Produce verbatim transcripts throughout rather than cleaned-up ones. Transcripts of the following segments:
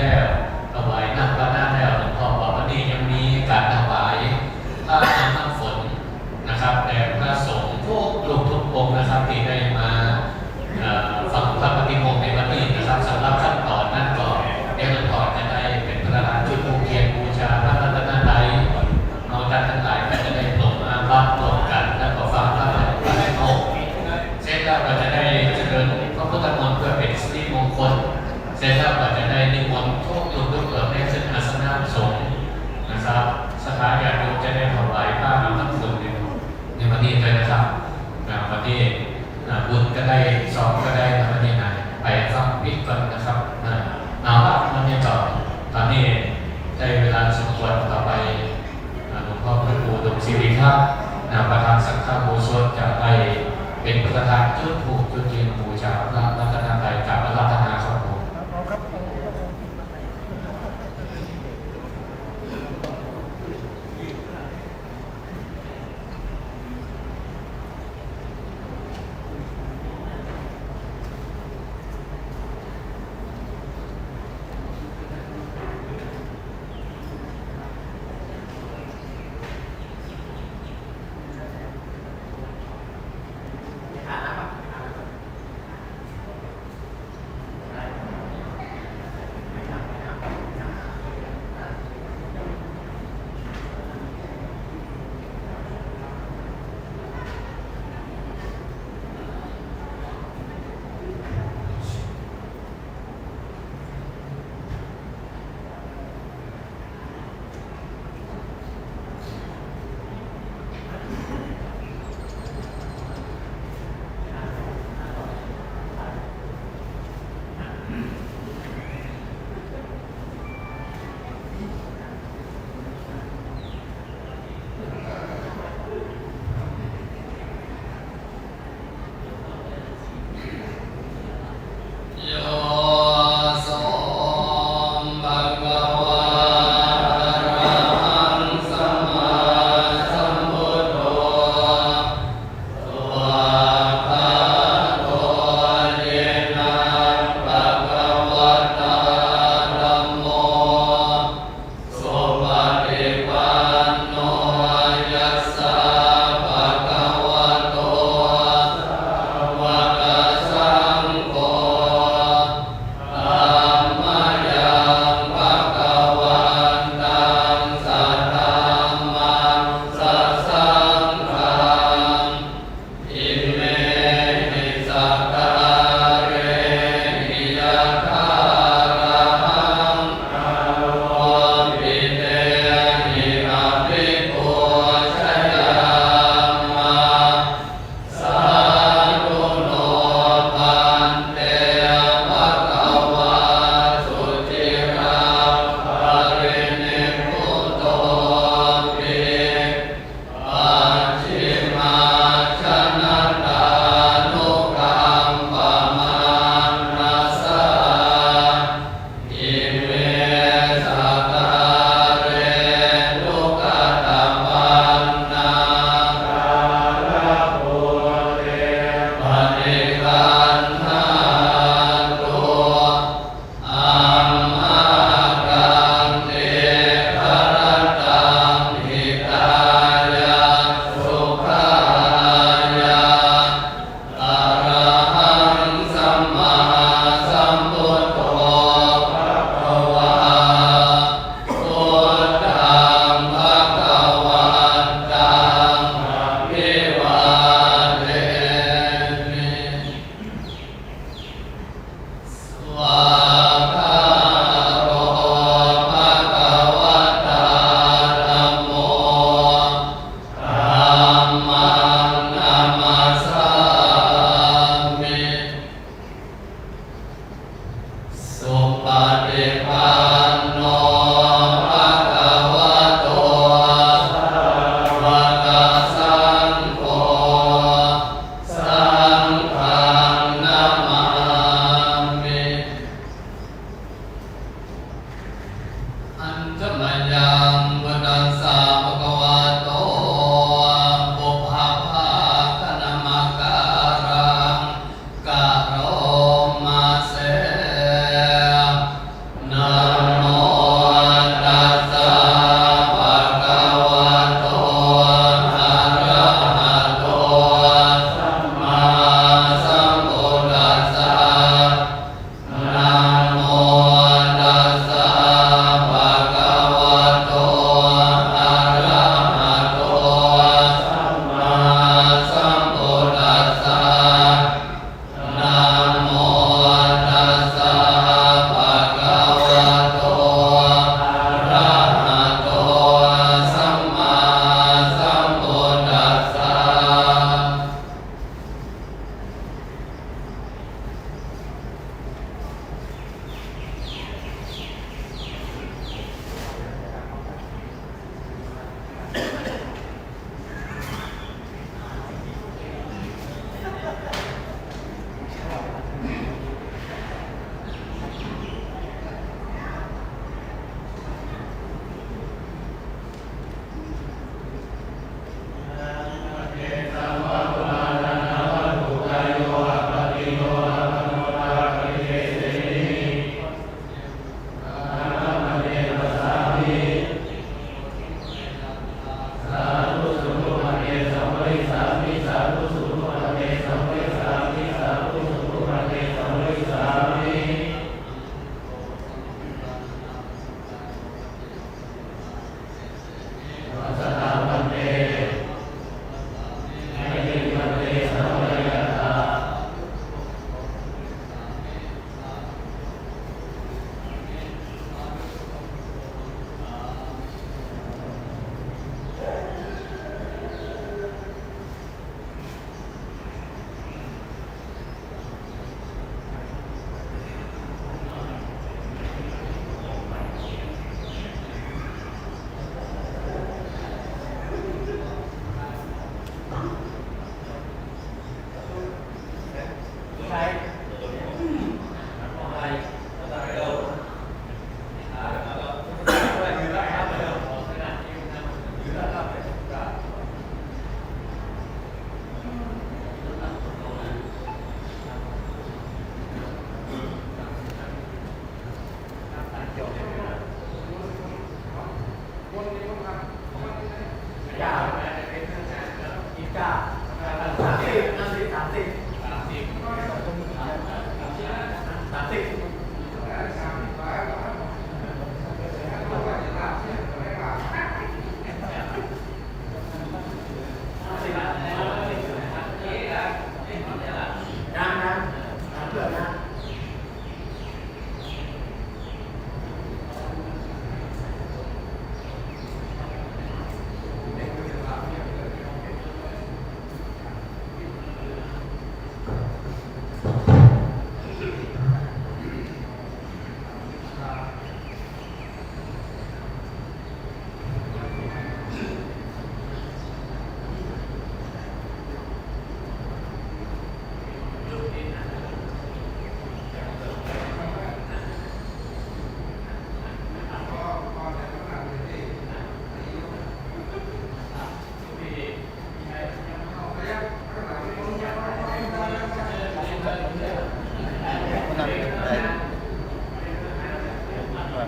แล้ว ถวายน้ำปานะแล้ว หลวงพ่อบอกว่านี่ยังมีการถวายผ้าอาบน้ำฝนนะครับ แด่พระสงฆ์ทุกรูปทุกองค์นะครับ ที่ได้มา เอ่อ ฟังพระปาฏิโมกข์ในวันนี้นะครับ สำหรับขั้นตอนนั้นก็ เดี๋ยวหลวงพ่อจะได้เป็นประธานจุดธูปเทียนบูชาพระรัตนตรัย เราท่านทั้งหลายก็จะได้ปลงอาบัติร่วมกัน แล้วก็ฟังพระปาฏิโมกข์ เสร็จแล้วก็จะได้เจริญพระพุทธมนต์เพื่อเป็นสิริมงคล เสร็จแล้วก็จะได้นิมนต์ทุกรูปทุกองค์ให้ขึ้นอาสนะสงฆ์นะครับ ศรัทธาญาติโยมจะได้ถวายผ้าอาบน้ำฝนในวันนี้ด้วยนะครับ อ่า วันนี้ อ่า บุญก็ได้ ซองก็ได้นะ วันนี้นะ ไปฟังพิธีก่อนนะครับ อ่า เอาละ วันนี้ก็ ตอนนี้ได้เวลาสมควร ต่อไป อ่า หลวงพ่อพระครูดมศิริครับ อ่า ประธานสังฆอุโบสถจะได้เป็นประธานจุดธูปจุดเทียนบูชาพระรัตนตรัย กราบอาราธนาครับผม Yo so bhagavā arahaṃ sammāsambuddho, svākkhāto yena bhagavatā dhammo, supaṭipanno yassa bhagavato sāvakasaṅgho, tammayaṃ bhagavantaṃ sadhammaṃ sasaṅghaṃ, imehi sakkārehi yathārahaṃ āropitehi abhipūjayāma. Sādhu no bhante bhagavā suciraparinibbutopi pacchimājanatānukampamānasā, ime sakkāre duggatapaṇṇā kālabhūte paṭiggaṇhātu. Amhākaṃ dīgharattaṃ hitāya sukhāya. Arahaṃ sammāsambuddho bhagavā, buddhaṃ bhagavantaṃ abhivādemi. Svākkhāto bhagavatā dhammo, dhammaṃ namassāmi. Supaṭipanno bhagavato sāvakasaṅgho, saṅghaṃ namāmi. Handa mayaṃ buddhassa bhagavato pubbabhāganamakāraṃ karoma se. Na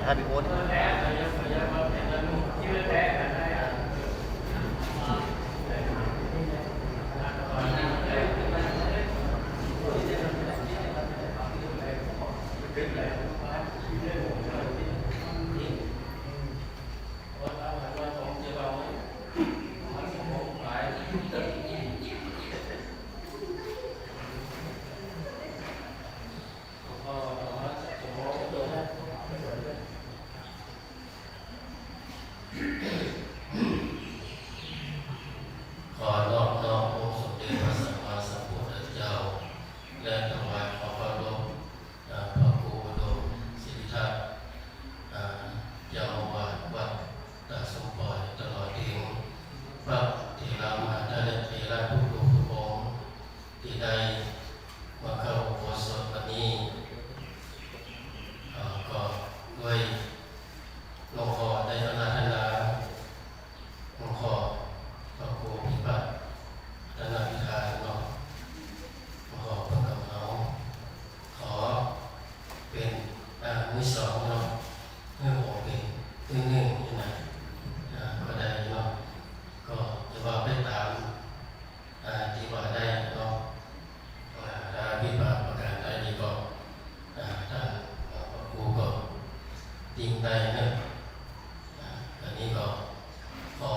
ให้พี่โอ๊ต ขอนอบน้อมองค์สมเด็จพระสัมมาสัมพุทธเจ้า และถวายความเคารพ อ่า พระครูอุดมศิริทัตน์ อ่า เจ้าอาวาสวัดตาดสมปอย ตลอดถึงพระเถระมหาเถรเถระทุกๆองค์ที่ได้มาเข้าอุโบสถวันนี้ อ่า ก็ด้วยหลวงพ่อได้อาราธนา หลวงพ่อพระครูพิพัฒน์ รัตนพิธานเนาะ หลวงพ่อเพิ่นก็เอา ขอเป็น อ่า มื้อสองเนาะ มื้อหกเป็นมื้อหนึ่งนี่นะ อ่า ก็ได้เนาะ ก็จะว่าไปตาม อ่า ที่ว่าได้เนาะ อ่า ถ้าผิดพลาดประการใดนี่ก็ อ่า ท่าน อ่า พระครูก็ติงได้เนาะ อ่า อันนี้ก็ขอ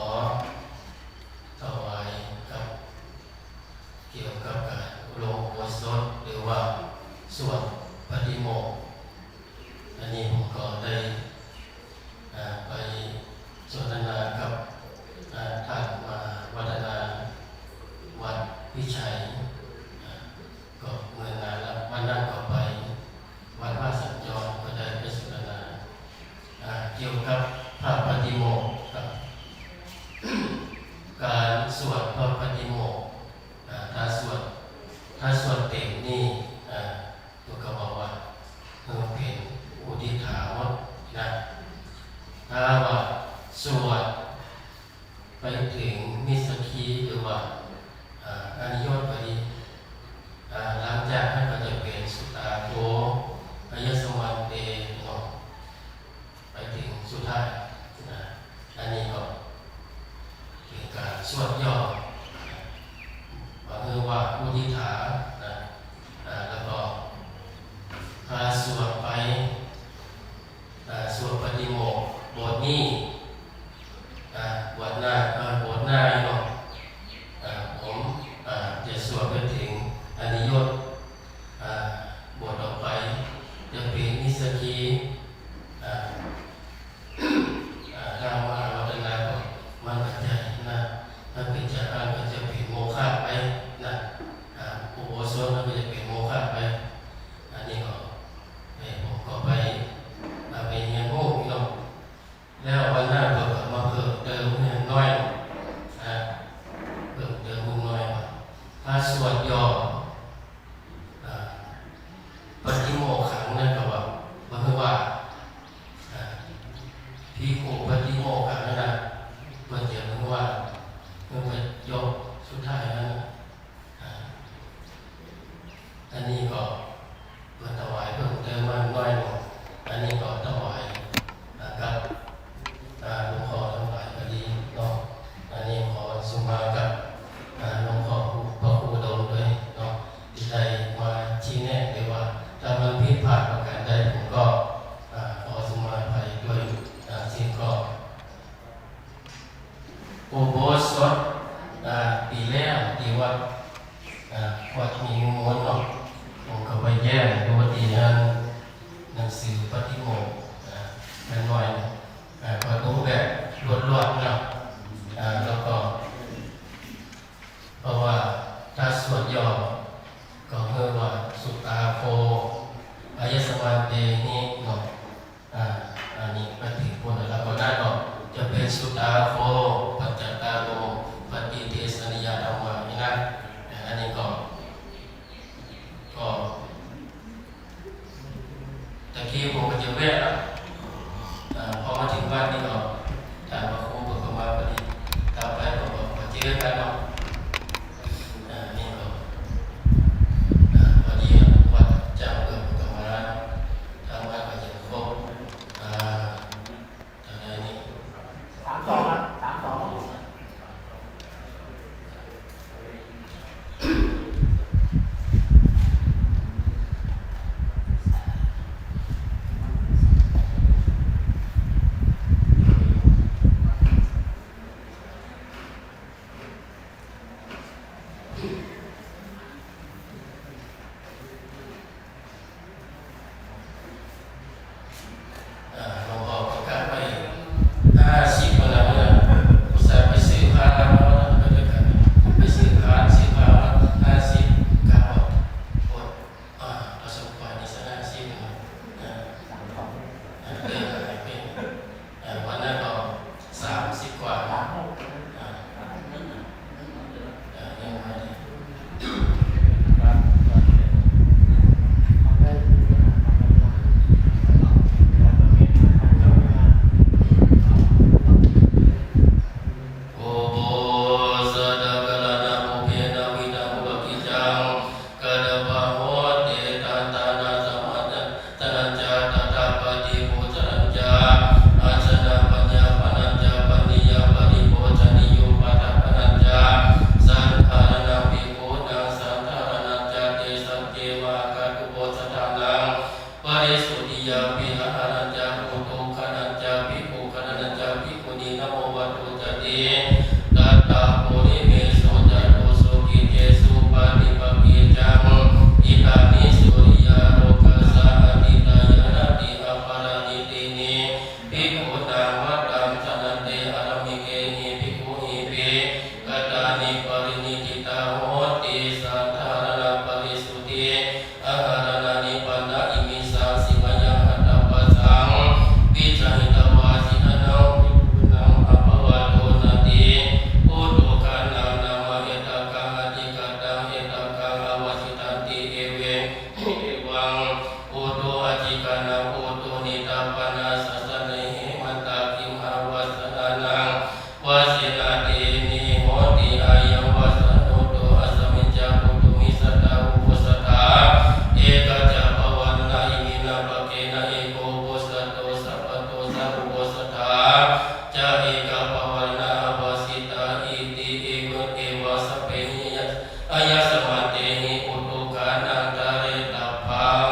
ถวายกับ เกี่ยวกับการลงอุโบสถหรือว่าสวดปาฏิโมกข์ อันนี้ผมก็ได้ อ่า ไปสนทนากับ อ่า ท่านมหาวัฒนา วัดพิชัย อ่า ก็เมื่อนานแล้ว วันนั้นก็ไปวัดพระสัญจร ก็ได้ไปสนทนา อ่า เกี่ยวกับพระปาฏิโมกข์ครับ การสวดพระปาฏิโมกข์ อ่า ถ้าสวด ถ้าสวดเต็มนี่ อ่า ก็บอกว่า เออ เป็นอุทิฏฐาหมดนะ ถ้าว่าสวดไปถึงนิสสะขีหรือว่า อ่า อนิยตก็ดี อ่า หลังจากนั้นก็จะเป็นสุตตาโท อายสมันเต เนาะ ไปถึงสุดท้ายนะ อันนี้ก็เป็นการสวดย่อนะ หรือว่าอุทิฏฐานะ อ่า แล้วก็ถ้าสวดไป อ่า สวดปาฏิโมกข์บทนี้ อ่า บทหน้า เอ่อ บทหน้าเนาะ อ่า ผม อ่า จะสวดไปถึงอนิยต อ่า บทต่อไปจะเป็นนิสสะขี อ่า อ่า ถ้ามาอาราธนาก็มันก็จะนะ ถ้าเป็นจาอันก็จะเป็นโมฆะไปนะ อ่า อุโบสถมันก็จะเป็นโมฆะไป อันนี้ก็ เอ่อ ผมก็ไป อ่า ไปเรียนรู้เนาะ แล้ววันหน้าก็มาเพิ่มเติมให้น้อยลง อ่า เพิ่มเติมให้น้อยลง ถ้าสวดย่อ อ่า ปาฏิโมกขังนั่นก็ว่า บ่คือว่า อ่า ภิกขุปาฏิโมกขังนั่นน่ะ เพิ่นจะบ่คือว่า เพิ่นก็ยกสุดท้ายนั่นน่ะ อ่า อันนี้ก็เพิ่นถวายเพิ่มเติมมาน้อยลง อันนี้ก็ถวาย อ่า กับ อ่า หลวงพ่อทั้งหลายก็ดีเนาะ อันนี้ขอสุมากับ อ่า หลวงพ่อพระครูอุดมด้วยเนาะ ที่ได้มาชี้แนะ หรือว่าถ้ามันผิดพลาดประการใดผมก็ อ่า ขอสุมาอภัยด้วย อ่า สิ่งก็ อุโบสถ อ่า ปีแล้วที่วัด อ่า วัดมีมงคลเนาะ ผมก็ไปแย้มดูว่าที่นั่นหนังสือปาฏิโมกข์ อ่า แม่นน้อย อ่า ก็ดูแบบรวดๆเนาะ อ่า แล้วก็ เพราะว่าถ้าสวดย่อก็คือว่า Suttā kho āyasmantehi เนาะ อ่า อันนี้ไปถึงพุ้นแล้ว แล้วก็หน้าก็จะเป็น Suttā kho paccattaṃ no paṭidesanīyā dhammā นี่นะ อันนี้ก็ ก็ ตะกี้ผมก็จะแวะแล้ว อ่า พอมาถึงวัดนี่ก็ ถามว่าครูก็มาพอดี กลับไปผมก็ขอเจอกันเนาะ อ่า นี่ก็ อ่า พอดีวัดเจ้าเกิดก็มา ทางวัดก็จะครบ อ่า Āharañca udukkhānañca bhikkhugaṇantañca bhikkhūnaṃ namo vātucāti. Tattha purimesu catūsu gīthesu paṭipakkhiccaṃ idāni suriyālokassa atītā ñāṇatī aparanitini bhikkhūnaṃ vadaṃ. Jaññā te ārāmikehi bhikkhūhi pi katāni pariniṭṭhitā honti saddhāraṇaparisuddhi āharaṇāni pana imissaṃ sīmāya hatthapassaṃ vijahitavā jinanaṃ bhikkhūnaṃ appamādo nāti. Udukkhānaṃ nāma ettakaṃ atikkataṃ ettakaṃ avasittanti eve evaṃ udukkhānaṃ udukkhānā pana sāsane hemantagimhavassānaṃ vasena teni honti. Ayaṃ vassānudukkhānā asmiñca udukhāne satta uposathā ekañca pavāraṇā iminā pakkhena eko uposathā sabbato sa uposathā ca eka pavāraṇā avasittā iti evaṃ sabbehi āyasmantehi udukkhānaṃ dhāretabbaṃ.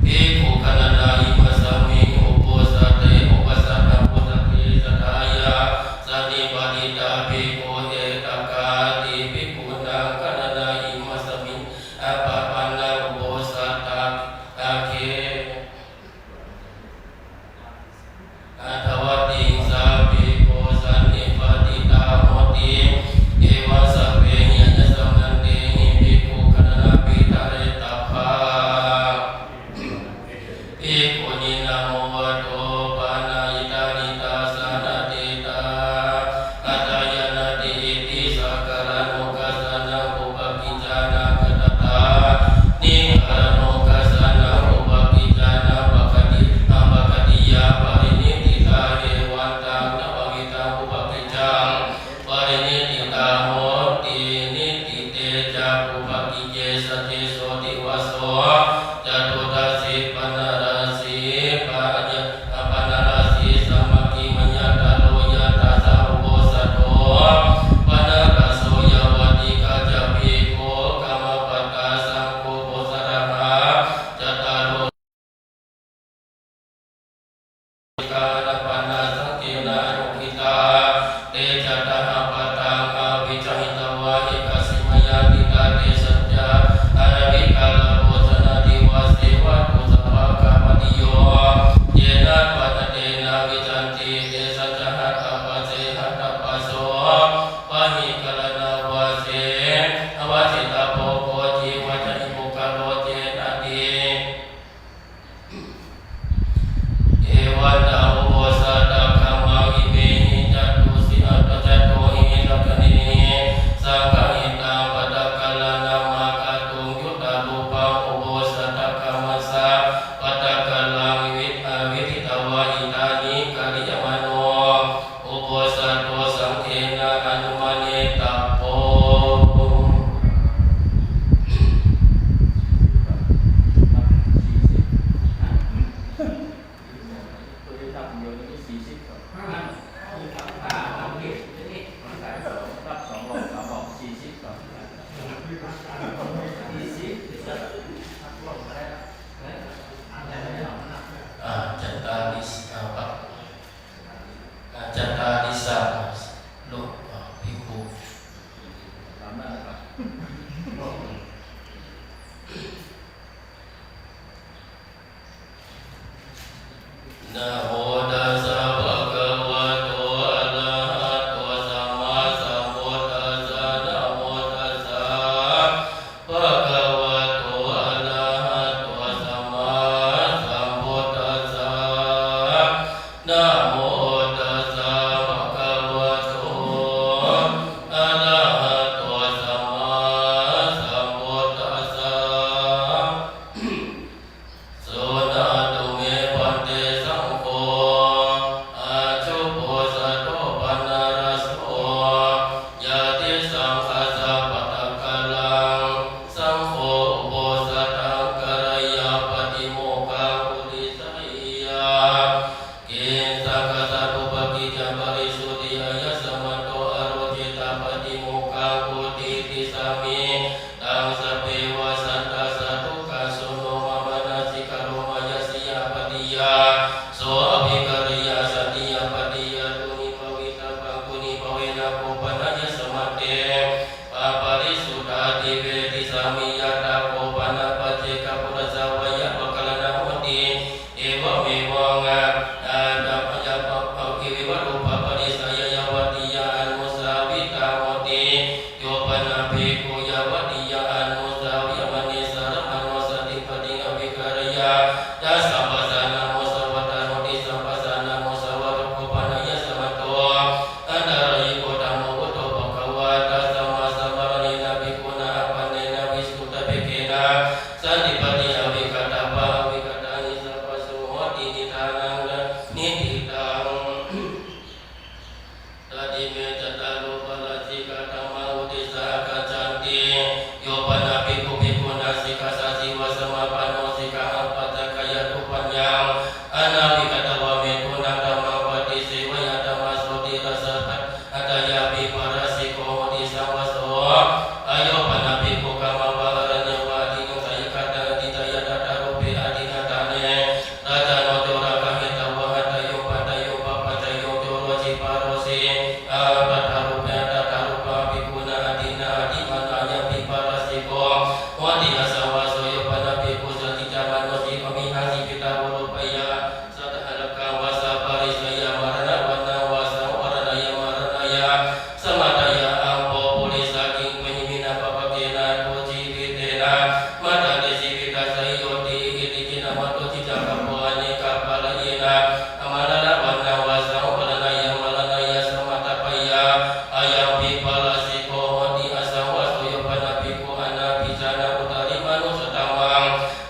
Bhikkhugaṇanā imasmiṃ uposathe uposatha uposathe saddhāya sannipatitā bhikkhū ettakāti. Bhikkhūnaṃ gaṇanā imasmiṃ appamāṇaṃ uposatha agge aṭṭhavīsaṃ bhikkhū sannipatitā honti. Evaṃ sabbehi āyasmantehi bhikkhugaṇanāpi dhāretabbā. Bhikkhūnaṃ namo vātupaṇṇayitā nidassanatītā atthāya nāti. Iti sakkāranokasānaṃ upakiccānaṃ katatthā nīharanokasānaṃ upakiccānaṃ pakati apakatiyā pariniṭṭhitā evantaṃ dvāvitaṃ upakiccaṃ pariniṭṭhitā honti. Niṭṭhite ca upakicce sacce sotthi vāso catudasi paṇṇarasi pañña paṇṇarasi sāmaggī maññataro yattha sā uposatho paṇṇaraso yāvatiṃ kañca bhikkhū kammapattā saṅgho uposathaṃ cattāro āpattā saṅghena anukkhittā. Te ca tahapattaṃ abhijjhāyitavā ekasmiṃ ṭhitā. Tesañca anavikaḷapo jānāti vā sevatu sabbakāpattiyo. Yena pana tena vijjanti tesañca hatthapasse hatthapassopahi karaṇavase avajjitabbo koci vajjati puggalo cenāti. Evantaṃ uposathakammaṃ imehi catūsi aṭṭhacatūhi lakkhaṇehi saṅgahitaṃ pattakallaṃ nāma kātuṃ yuttarūpaṃ. Uposathakammaṃ sa pattakallaṃ vi avidhitvā idāni kariyamāno uposatho saṅghena anumanetabbo. อ่า จัตตาริส อ่า ปะ อ่า จัตตาริสะ ลูก อ่า ภิกขุ Namo tassa bhagavato arahato sammāsambuddhassa. Namo tassa bhagavato arahato sammāsambuddhassa. Namo tassa bhagavato arahato sammāsambuddhassa. Suṇātu me bhante saṅgho Sabbasā nāmo svākkhāto hoti, sabbasā nāmo svākkhāto. Opanayasmanto antarāyiko dhammo buddho bhagavā. Tasmā samaṇena bhikkhunā appannena visuddhasīlena santipatti avikkhittabbā. Avikkhittaṃ hi sabbaso hoti niṭṭhānaṃ niṭṭhitaṃ. Tadime cattāro pārājikā dhammā uddissa āgacchanti. Yo pana bhikkhu bhikkhunā sikkhāsājīvasamāpanno sikkhāhaṃ pacchikāya dubbhayaṃ anāvikkhitvā metthunaṃ dhammaṃ paṭiseveyya, dhammasotthi rasa atthāya vipāsiko hoti, saṃvaso. Ayo pana bhikkhu gāmā vā araññā vā adhineyya seyyathāya tathārūpe adhinnaṭṭhāne. Rājāno coragahitā vā hatayo pattayo pāpājayo coro cipparosi. Atathārūpe atathārūpā bhikkhunā adinnā adhimaṇā ayaṃ vipāsiko hoti, asaṃvaso. Yo pana bhikkhu saccicca manussiko vihaṃ jīvitā vā rūpeyya sattahārakaṃ vā sapparisayya maraṇavaṇṇaṃ vā saṃvaraneyya maraṇāya samatthāya amhopurisā kiṃ pahiṃ vinā pāpakena dujjīvitena matandī jīvitassa hi hoti. Iti khinnamantu ciñcāgabho anekapariyyāna maraṇavaṇṇaṃ vā saṃvaraneyya maraṇāya samatthāya ayaṃ vipāsiko hoti, asaṃvaso. Yo pana bhikkhu anabhijānā uttarimanussadhammaṃ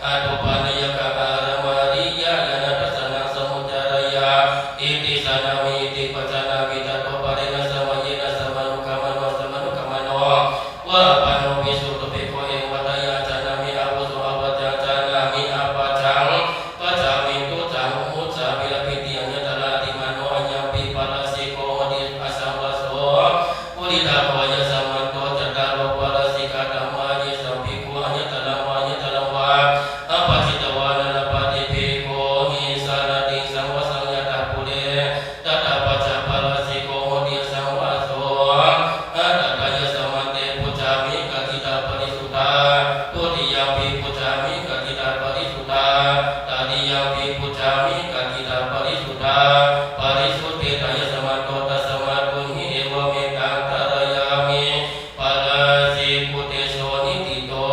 adupanīyakaṃ āramariyañāṇadassanaṃ samuccāreyya, iti jānāmi, iti pajānāmi, tato pārena samayena samanukamano asamanukamano vā āpanno visuddho bhikkhu evaṃ vadeyya: ajānāmi āvuso, apaccaṃ jānāmi apaccaṃ pacchāmi, tuccaṃ ujjā vilapiti aññatra adhimāno ayaṃ vipāsiko hoti, asaṃvaso. Uddiṭṭhā bhāvaṃ: Āyasmanto cattāro pārājikā dhammā, yesaṃ bhikkhu aññataraṃ vā aññataraṃ vā abhāsitvā na labhati bhikkhu hīnasāraṃ tīṇaṃ saṃvassānaṃ, yatha pure tathāpaccaṃ pārājiko hoti, asaṃvaso. Atha āyasmante pucchāmi: Kaccitā parisuddhā? Dutiyampi pucchāmi: Kaccitā parisuddhā? Tatiyampi pucchāmi: Kaccitā parisuddhā? Parisuddhetha āyasmanto, tasmā tuṇhī, evametaṃ dhārayāmi. Pārājibhūtesu niṭṭhito.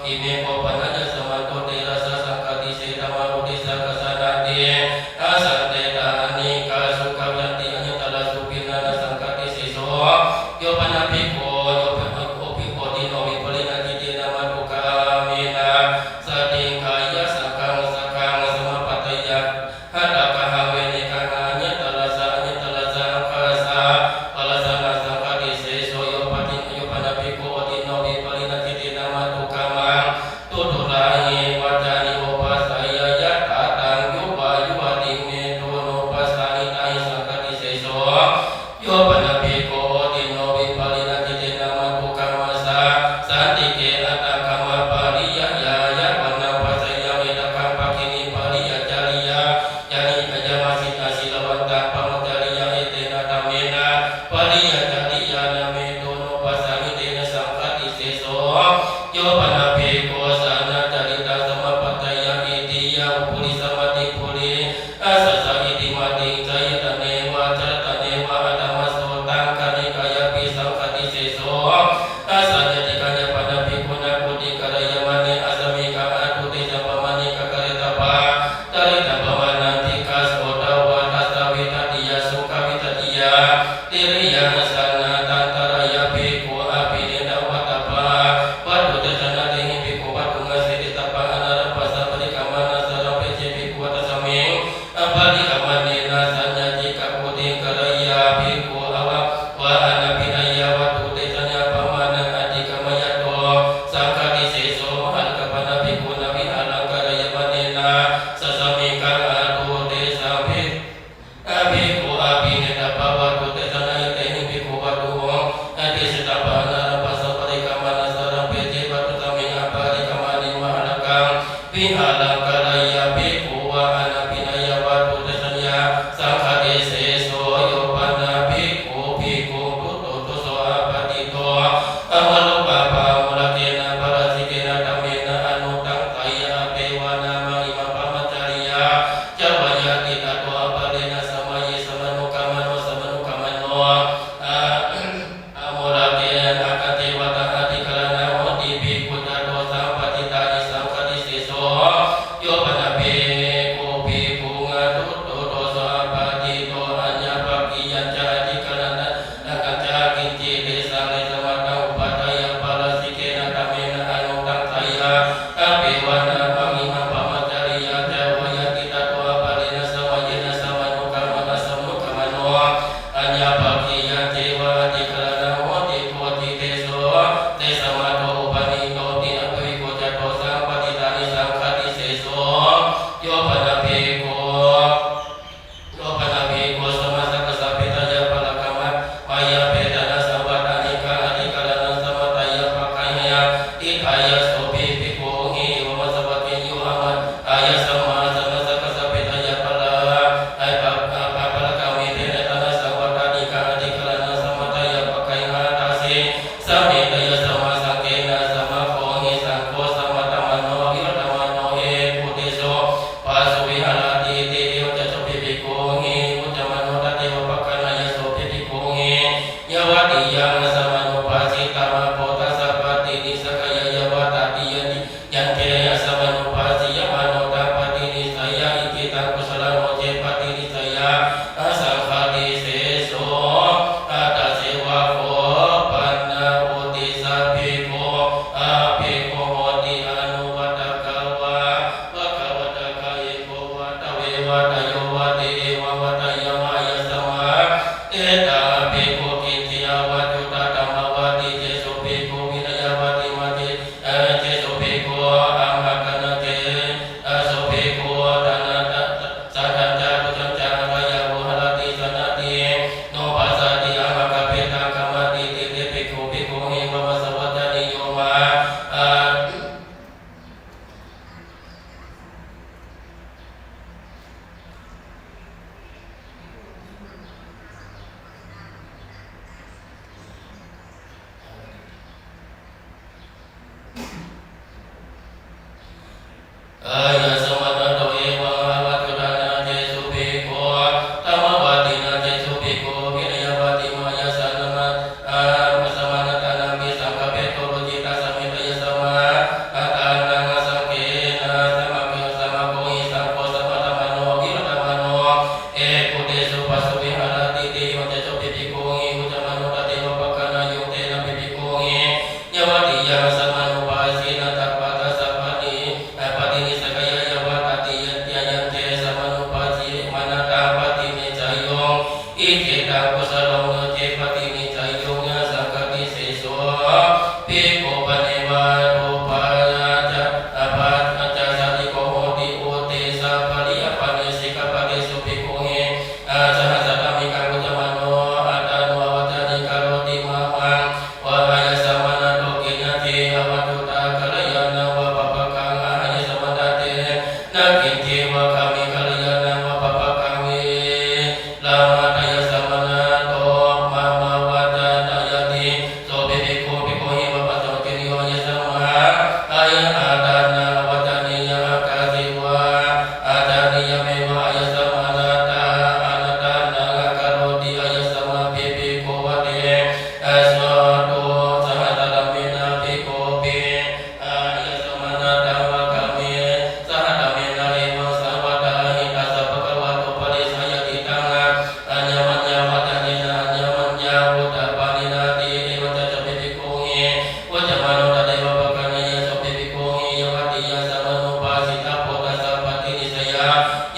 Ime kho pana āyasmanto terasa saṅgātise dhammā uddissa āgacchanti. Asantena anekā sukhaṃ yanti, aññatra supinā na saṅgatiṃ sesā. Yo pana bhikkhu, yo bhikkhu dinno vipariṇacittena matthukamena satiṃ kāyasaṅghaṃ, saṅghaṃ samāpattiya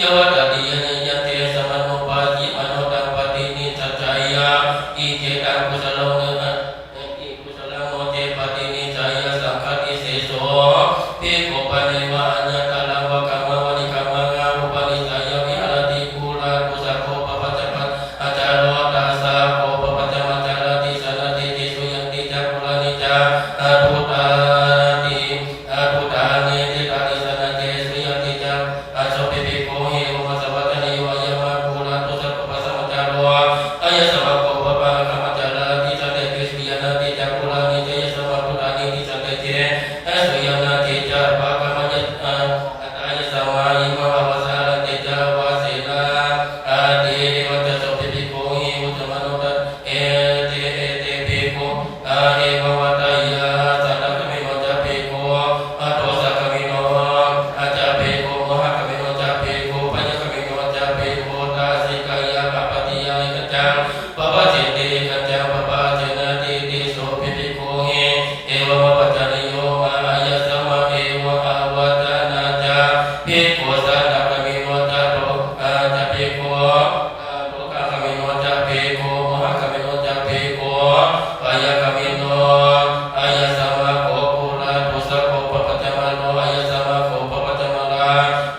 yāvatatiyañca yante samanupassiyamāno taṃ paṭinissajjeyya, icchitaṃ kusalaṃ, icchitaṃ kusalaṃ no ce paṭinissajjeyya, saṅghādiseso bhikkhu paneva aññataraṃ vā kammaṃ vā nikkhammaṃ upanissāya viharati. Purātusa kho papañca pāṇācāro, tassa kho papañca mācārā, tisaraṇesu yanti ca purāṇi ca aṭṭhuttāni, aṭṭhuttānīti. Taṃ tisaraṇesu yanti ca sopi bhikkhu evamassa vacanīyo: ayaṃ purātusa kho papañca mācāro, ayasmā kho papañca mācārā, tisaraṇesu yanti ca purāṇi ca, ayasmā aṭṭhuttāni, tisaraṇesu yanti ca papañca mācārā, atha ayasmā imaṃ āvāsaṃ arahantehi ca āvāsena āti. Evañca sopi bhikkhu vuccamāno, ete, ete bhikkhū evaṃ vateyya: Chādagāmino ca bhikkhū, dosagāmino ca bhikkhū, mohagāmino ca bhikkhū, bhayagāmino ca bhikkhū, dasīkāya appattiyā ekaccaṃ pabhajjati, ekaccaṃ pabhajjati. Tisso pi bhikkhūhi evamavacanīyo: Ayasmā evaṃ āvāsena ca bhikkhū, chādagāmino ca bhikkhū, dosagāmino ca bhikkhū, mohagāmino ca bhikkhū, bhayagāmino. Ayasmā kho purātusa kho papañca mācāro, ayasmā kho papañca mācārā,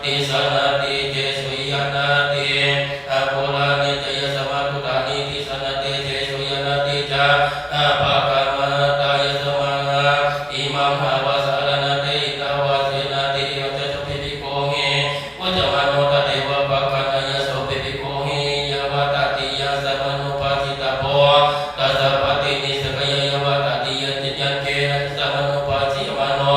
tisaraṇesu yanti ca purāṇi ca, ayasmā aṭṭhuttāni, tisaraṇesu yanti ca papañca mācārā, atha ayasmā imaṃ āvāsaṃ arahantehi ca āvāsena āti. Evañca sopi bhikkhūhi vuccamāno, tatheva pāpakaññāya sopi bhikkhūhi yāvatatiyaṃ samanupassittabbo, tassa paṭinissajjeyya, yāvatatiyañca yante samanupassiyamāno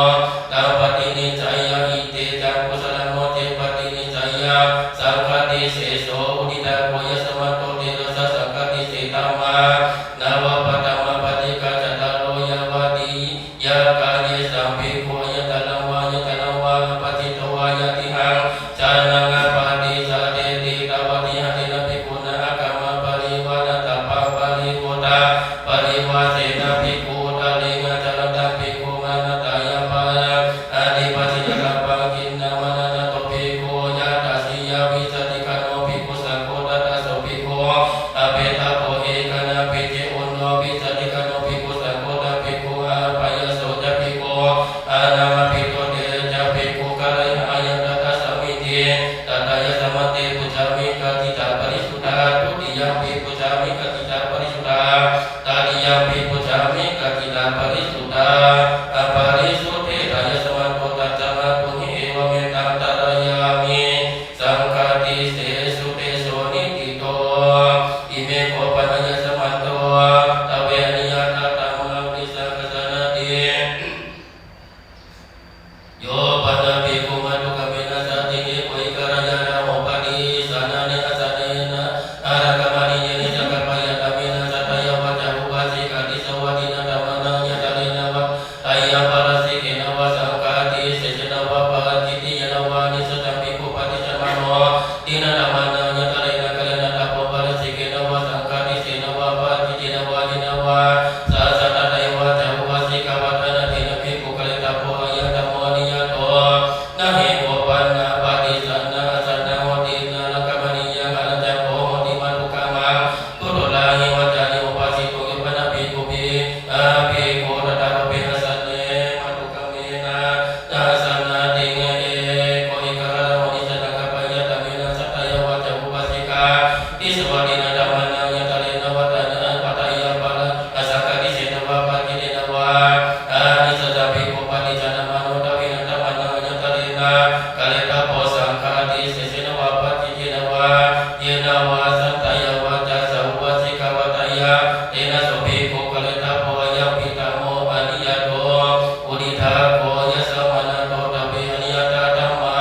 taṃ paṭinissajjeyya, icchitaṃ kusalaṃ no ce paṭinissajjeyya, saṅghādiseso uddiṭṭhako, ayasmato therassa saṅghādise dhammā navapaṭimaṃ paṭiccajātāro, yāvati yākā yesaṃ bhikkhūnaṃ aññataraṃ vā aññataraṃ vā āpajjitvā yadidaṃ jānaṃ paṭisādeti, tāvatiha tena bhikkhunā āgamanaparivaṇṇaṃ ātabbaṃ, parivuttāparivāsena bhikkhū uttariṃ ācarantaṃ, bhikkhū mānasāya paṭipajjiya ātabbaṃ. Khiṇṇamaṇānato bhikkhu yathāsiyā vīsatikāno bhikkhusaṅgho, tathā so bhikkhu āpesapo, ekānaṃ picce unno vīsatikāno bhikkhusaṅgho, taṃ bhikkhuṃ āpayasso ca bhikkhu ānāmāpito, te ca bhikkhū kārehi ayaṃ tathāsmīti. Tatthāyasmante pucchāmi: Kaccī ca parisuddhā? Dutiyampi pucchāmi: Kaccī ca parisuddhā? Tatiyampi pucchāmi: Kaccī ca parisuddhā? Aparisuddhetthāyasmato, tasmā tuṇhī, evametaṃ dhārayāmi: Saṅghādisesu tejo niṭṭhito. Ime kho panāyasmanto dve aniyatā dhammā uddissa jānāti. Yo pana bhikkhu mātugāmena jātiṃ eko ekarāya na hopati, jānāne asānena arakkhamanīyena sakkappaññātaṃ vena sattā yāva ca upāsikā, tisvā dinadhammānaṃ aññatarena vā vateyya, pārājikena vā saṅghādisesena vā pācittiyena vā, nisajjaṃ bhikkhu paṭijānamāno dinadhammānaṃ aññatarena kālena ṭhapo, pārājikena vā saṅghādisesena vā pācittiyena vā, yena vā sā sattā yāva ca upāsikā vādanatthena bhikkhu kāle ṭhapo, ayaṃ dhammo aniyato. Na hi kho pana paṭijanā asānaṃ hoti, nārakkhamanīyaṃ, araññaṃ kho hoti mātugāmaṃ. Putulāhi vācāhi upāsituṃ. Yo pana bhikkhu pi, a, bhikkhu tathārūpe asāne mātugāmena jānātiṃ eko ekarāya hoti, jānaṃ sakkappaññātaṃ vena sattā yāva ca upāsikā, tisvā dinadhammānaṃ aññatarena vā vateyya, pārā, saṅghādisesena vā pācittiyena vā, nisajjaṃ bhikkhu paṭijānamāno dinadhammānaṃ aññatarena kāle ṭhapo, saṅghādisesena vā pācittiyena vā, yena vā sattā yāva ca upāsikā vāteyyā, tena so bhikkhu kāle ṭhapo, ayampi dhammo aniyato. Uddissako, ayasmanto dve aniyatā dhammā.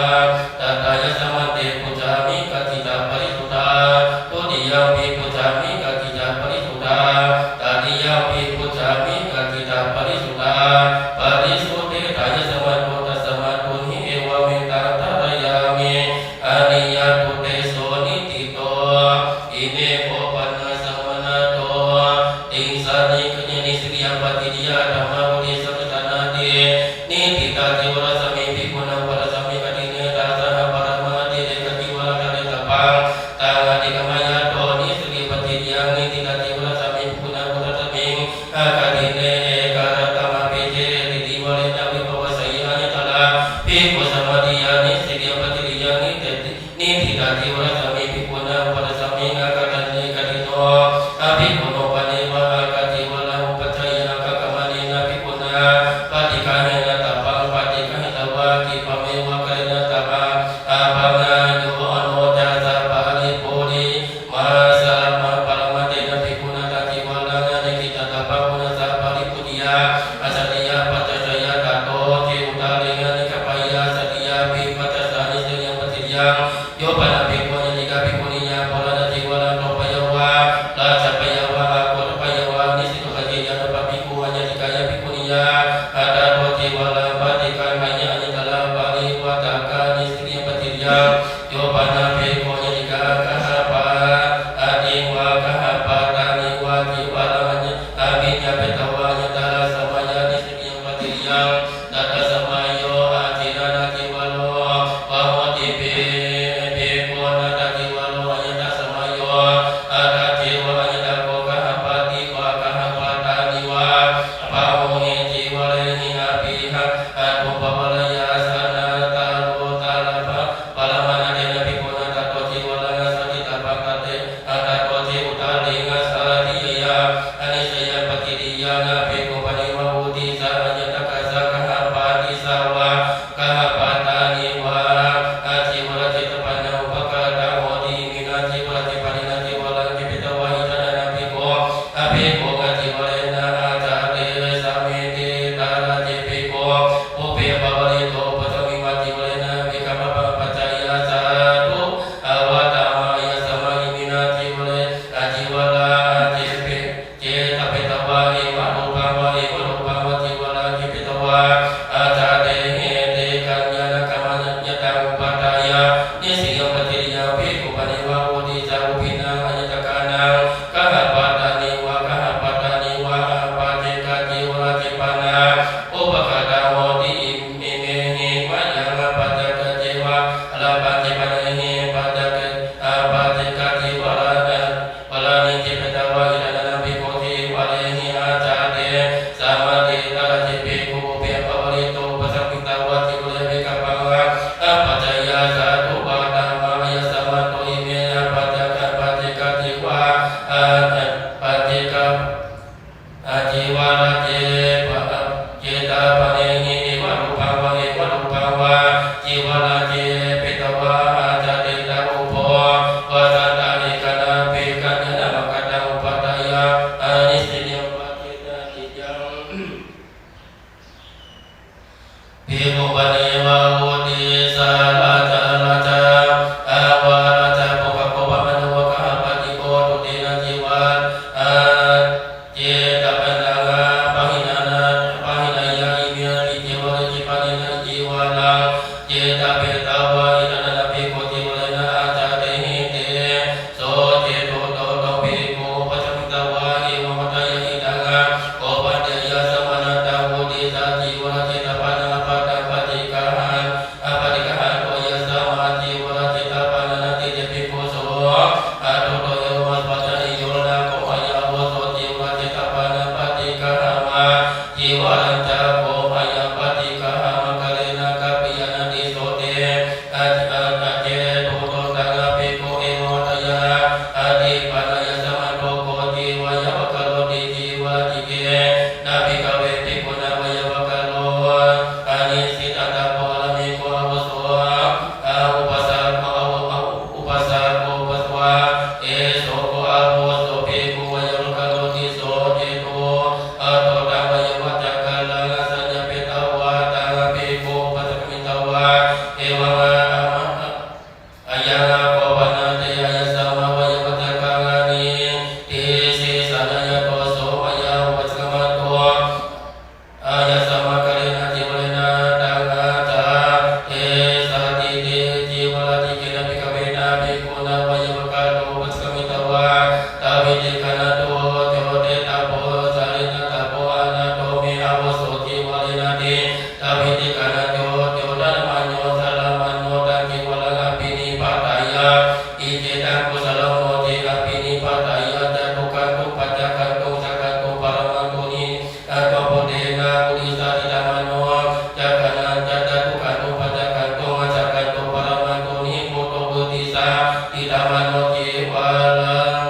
Tatthāyasmante pucchāmi: Kaccī ca parisuddhā? Dutiyampi pucchāmi: Kaccī ca parisuddhā? Tatiyampi pucchāmi: Kaccī ca parisuddhā? Parisuddhetthāyasmanto, tasmā tuṇhī, evametaṃ dhārayāmi: Aniyatā tejo niṭṭhito. Ime kho pana samānato tiṃsa nisriyappattidīyā dhammā uddissa jānāti. Niṭṭhitā cīvaramajjhamhi bhikkhūnaṃ upadesaṃ: Ekaṃ dinnā yathāsahā paramaṃ atirekā Cīvarasmiṃ bhikkhunā upaṭṭhasmiṃ āgatasmiṃ kaṭhino bhikkhuno paneva āga cīvaraṃ upajjhāyā kaṅkhamanena bhikkhunā paṭiggahena tabbaṃ. Paṭiggahetvā khippameva kālena tappābhaṃ. Yo no cassa paripūrima sabbadhammābhāsena bhikkhunā taṃ cīvaraṃ aniggahitabbaṃ. Punasaparipūreyya sattiyā pacchājeyya tato ci uttariṃ aniggahitabbaṃ. Sattiyā pi paccassa nissaraṃ pattiriyaṃ. Yo pana bhikkhu aññātikā bhikkhuniyā purāṇacīvaraṃ topeyya vā rājapeyya vā aguttapeyya vā niṭṭhito acchikāya taṃ pana bhikkhu aññātikāya bhikkhuniyā dato cīvaraṃ paṭiggaheyya aññatra parivaṭṭakā nissaraṃ pattiriyaṃ. Yo pana bhikkhu aññātikā gahapatiṃ vā gahapatāni vā cīvaraṃ aññā abhiññāpetvā aññatra samayā nissaraṃ pattiriyaṃ. Tatrasmayo adinnānacīvaro vā hoti. Bhikkhūnañca cīvaro aññatra samayo. Atha ceva aññatako gahapatiṃ vā gahapatāni vā bahūhi cīvarehi abhihaṭṭhuṃ pāpagahā sanattaruttaraparamatthena bhikkhunā tato cīvaraṃ āgatissatabbaṃ. Tato ci uttariṃ sattiyā nissaraṃ pattiriyaṃ. Bhikkhu paneva uddissa aññātakassa gahapatisssa vā gahapatāni vā cīvaraṃ cetappānaṃ upakattaṃ hoti. Iminā cīvaracipānena cīvaraṃ ceppitvā idantānaṃ bhikkhu bhikkhuñca cīvarena ācatesāmīti. Tatra ce bhikkhu pubbe appavārito upasangkamitvā cīvarena vikappaṃ apaccayaṃ sādhu vātāma āyasmā. Iminā cīvare cīvarā cetappānaṃ upakattaṃ hoti. Cetappānaṃ upakattaṃ hoti. Evaṃ rūpaṃ vā cīvaraṃ ceppitvā ācatehīti. Kaññānaṃ kammānaṃ ñātaṃ upādāya nissaraṃ pattiriyaṃ. Bhikkhu paneva uddissa ubbennaṃ aññātakānaṃ gahapatāni vā gahapatāni vā apacchekacīvaracipānaṃ upakattaṃ hoti. Imehi mayaṃ apacchekacīvarapacchepānehi apaccheka apacchekacīvara vāraṃ ceppitvā idantānaṃ bhikkhu cīvarehi ācatesāmīti. Tatra ce bhikkhu pubbe appavārito upasangkamitvā cīvare vikappaṃ apaccayaṃ sādhu vātāma āyasmā. Imehi apaccheka apacchekacīva apaccheka cīvara cetappānehi. Evaṃ rūpaṃ vā evaṃ rūpaṃ vā cīvaraṃ ceppitvā ācatetaṃ ubho vassantaṃ ekānaṃpi kaññānaṃ upakattaṃ upādāya nissaraṃ pattiriyaṃ. Bhikkhu paneva uddissa rājā rājā vā rājapuggalā vā brāhmaṇo vā gahapatiko duṭṭhena cīvaraṃ cetappānaṃ pahīnāya iminā cīvaracipānena cīvaraṃ cetappānaṃ idantānaṃ bhikkhu cīvarena ācatehīti. So ce duṭṭho bhikkhu upasangkamitvā evaṃ vadāya idaṃ. Kho bhante, āyasmā nātha uddissa cīvaraṃ cetappānaṃ apakattaṃ paṭiggahaṃ paṭiggahantu āyasmā cīvaraṃ cetappānaṃ. Natthi te bhikkhū so duṭṭho evamassa paccañño. Na kho ayaṃ āvuso cīvaraṃ cetappānaṃ paṭiggahāma cīvarañca. Kho ayaṃ paṭiggahāmakālena kappiyā. Natthi so te acce duṭṭho. Taṃ bhikkhu evaṃ vadāya. Ādipāṇāyasmanto kho cīvaraṃ yāvakaroti. Cīvarañcikena bhikkhave bhikkhunā vāyāvakāro aniṭṭhitabbo ārāmiko āvuso upāsako upāsako upāsakā. Eso kho āvuso bhikkhu vāyāvakāroti. So ce duṭṭho. Taṃ vāyāvacakaṃ saññappetvā taṃ bhikkhu upasangkamitvā evaṃ ayaṃ kho pana te āyasmā vāyāvacakaṃ aniṭṭhisi saññāya. Doso mayā upasangkamanto āyasmā kālena cīvarena taṃ ācatesāti. Cīvarañcikena bhikkhave na bhikkhunā vāyāvakāro upasangkamitvā dvītigaṇatto codetabbo sārīrikadhammiko anatto me āvuso cīvare. Natthi dvītigaṇatto codamāno sārāmaṇo taṃ cīvaraṃ abhinipātāya iccetaṃ kusalaṃ no ce abhinipātāya ca dukkhantu paccakkhantu saṅkhantu paramaṃ tuṇhī. Atha bhūtena purisaṃ ṭhitā mano cakkhaṇañca ca dukkhantu paccakkhantu saṅkhantu paramaṃ tuṇhī. Bhūto vuṭṭhissa Diṭṭhamanocīvaraṃ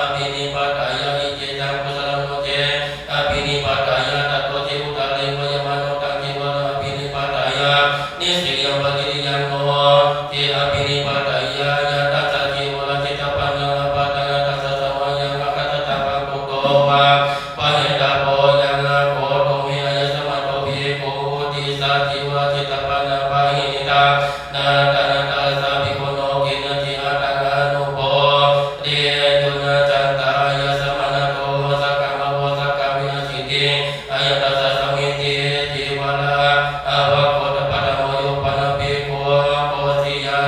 abhinipātayaiccetaṃ kusalamanocī abhinipātaya tato cī uttariṃ vāyamāno taṃ cīvaraṃ abhinipātaya nissariṃ pattiriyaṃ no cī abhinipātayaiccetaṃ cīvaraṃ diṭṭhapannaṃ apattannaṃ tasmā samayaṃ āgatassaṃ pakuttho vā pahitabbā yaṃ kho tumhe āyasmato bhikkhuno uddissa cīvaraṃ diṭṭhapannaṃ pahitaṃ na taṃ tassa bhikkhuno kiñci attaṃ anubhāveyyuṃ. Jaññā āyasmato saṅghamāvosakā vināsīti ayaṃ tassa sāmīci cīvaraṃ. Āvakko paṭhamo yo pana bhikkhu kociyā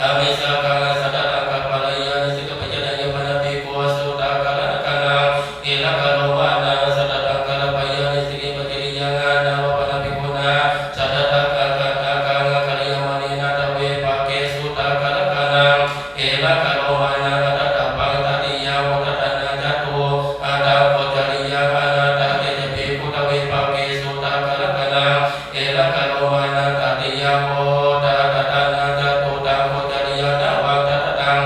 amissakaṃ sattataṃ kappāya nissaggiṃ paccayya yo pana bhikkhu suddhākārakkhaṇaṃ ilākāromānaṃ sattataṃ kalpeyya nissaggiṃ paccayya nāva pana bhikkhunā sattataṃ kārakkhaṇaṃ kārayamanena dvepakkhe suddhākārakkhaṇaṃ ilākāromānaṃ attatabbaṃ tatiyāvo tadanā catu taṃ kocariyaṃ anattā te ca bhikkhu dvepakkhe suddhākārakkhaṇaṃ ilākāromānaṃ tatiyāvo tadanā catu taṃ kocariyaṃ nāvaṃ sattataṃ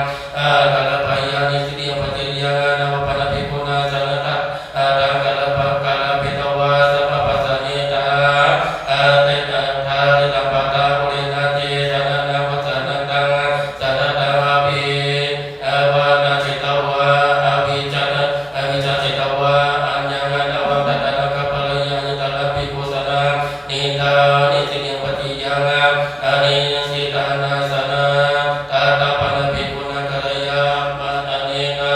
kalpeyya nissaggiṃ paccayya nāva pana bhikkhunā sattataṃ kalpetvā sammappaññāya taṃ thāditabbaṃ taṃ pūrenaci saraṇaṃ vajjanantaṃ sattataṃ abhi avāna citvā avicca avicca citvā aññaṃ nāvaṃ sattataṃ kalpeyya aññataraṃ bhikkhu saraṇaṃ niṭṭhāmi nissaggiṃ paccayya niṭṭhitaṃ sattataṃ pana bhikkhunā kārayamanena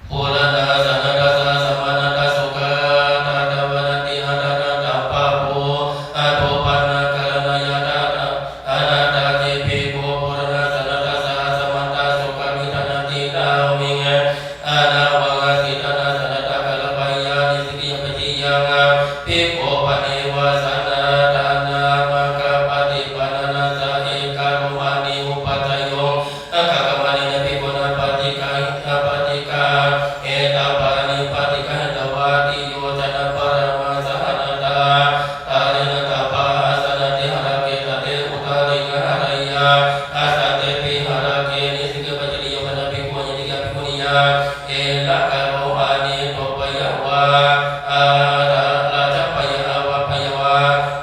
pūrenaci saraṇatassa samaṇatasukhassa taṃ taṃ vadanti aṭṭhānaṃ taṃ pāpū aṭṭhūpannaṃ kāraṇaṃ yāta anattā te bhikkhu pūrenaci saraṇatassa samaṇatasukhassa niṭṭhānanti nāviṃ nāvaṃ niṭṭhitaṃ sattataṃ kalpeyya nissaggiṃ paccayya bhikkhu paneva saraṇaṃ maggappaṭipanassa ekaromāni upajjhayo aggayamanena bhikkhunā paṭikka paṭikkahetabbāni paṭikkahetvā tiyojanaparaṃ saraṇaṃ tarena tabbā assaññate harake tatthe uttariṃ hareyya assantepi harake nissaggiṃ paccayya pana bhikkhu aññatiyā bhikkhuniyā ilākāromāni thūpeyya vā ādarajapeyya avapeyya vā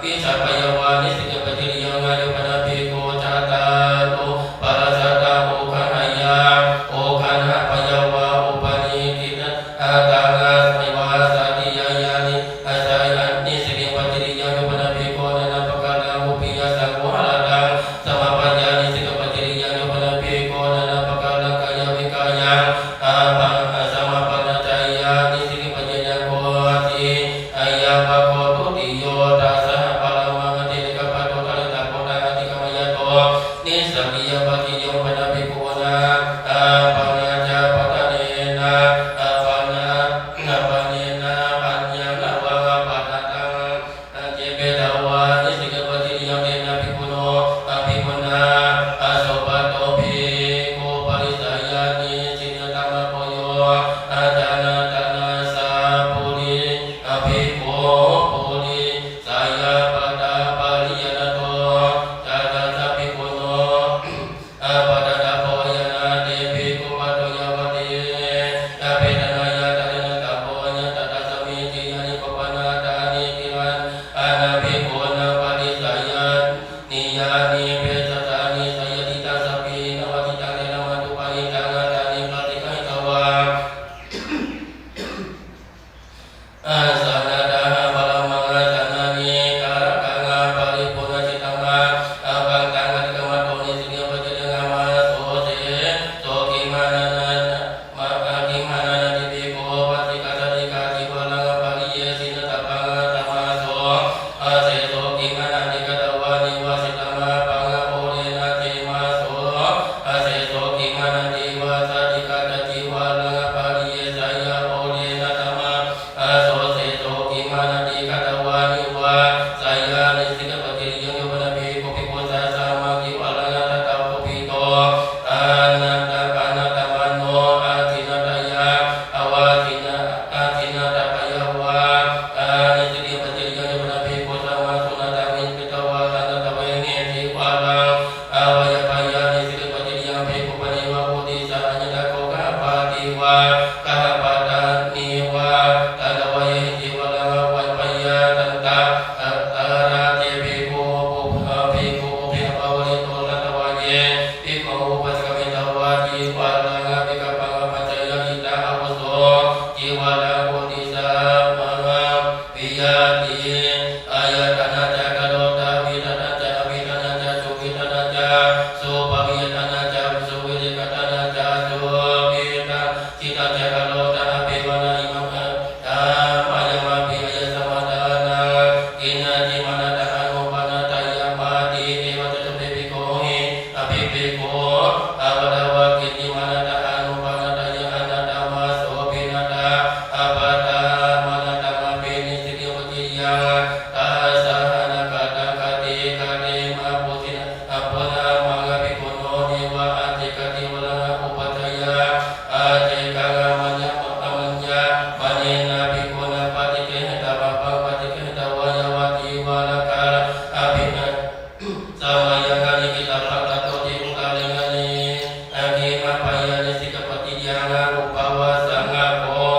vijjapeyya vā nissaggiṃ paccayya yo pana bhikkhu cattāru parasattā uggaṇheyya uggaṇhapeyya vā upanīkhitaṃ taṃ asayeva satiyāyāni asayāni nissaggiṃ paccayya yo pana bhikkhu nānāpakāraṃ upiyasaṃ viharataṃ samāpeyya nissaggiṃ paccayya yo pana bhikkhu nānāpakāraṃ kāyavikāraṃ apa samāpajjeyya nissaggiṃ paccayya koci ayampako dutiyo dasahaparamaṃ atirekapatto taritabbo taṃ atikkāmayato nissaggiyaṃ paccayyaṃ pana bhikkhu na apannā ca paṭhanena apannā apannena aññaṃ nāvaṃ apannataṃ aññepetvā nissaggiṃ paccayyaṃ tena bhikkhuno bhikkhunā asopāto bhikkhu parisayā nisinnaṃ tamāhu yo ajānā tanassa puri bhikkhu purisayāpatapariñāto ca tassa bhikkhuno Bhayā bhayā nisīdanti bhayapātikā bhikkhū pāṇino uddissa aññatra kho gahapati vā gahapatanīva tantā vā ye hi cīvaraṃ bhayā tantā tarā te bhikkhū bhikkhū ubhe apāvarito tantā vā ye bhikkhū upasaṅkamitvā cīvaraṃ abhikkhāpaṃ apajāya ittha āvuso cīvaraṃ uddissa mahā viyatthi āyatanañca karottha vidhānañca abhidhānañca suvidhānañca subhaviṭṭhānañca suviṭṭhiṭṭhānañca suviṭṭhiṭṭhānañca karottha abhimānaṃ imaṃ ayamāpi āyasmato ānandā kiñci mānattha anupallabbhāya āmāti. Evañca sabbe bhikkhūhi abhibhikkhū appadā vā kiñci mānattha anupallabbhāya ānandā ma sopi nattha appadā mānatthamāpi nissikkhitaṃ pattitiyaṃ tassāhanakkhattaṃ khattī khattī ma pūjina appuṇāmaṃ bhikkhuno neva accekacīvaraṃ upajjhāyā accekaṃ amaññamaññamaññena bhikkhunā paṭiggahitā pāpaṃ paṭiggahitvā yāvajīvarakkhaṃ abhina samayaṃ alikhitapatthato ci uttariṃ aggi aggimappayā nissikkhitaṃ pattitiyaṃ upavasaṃ aggo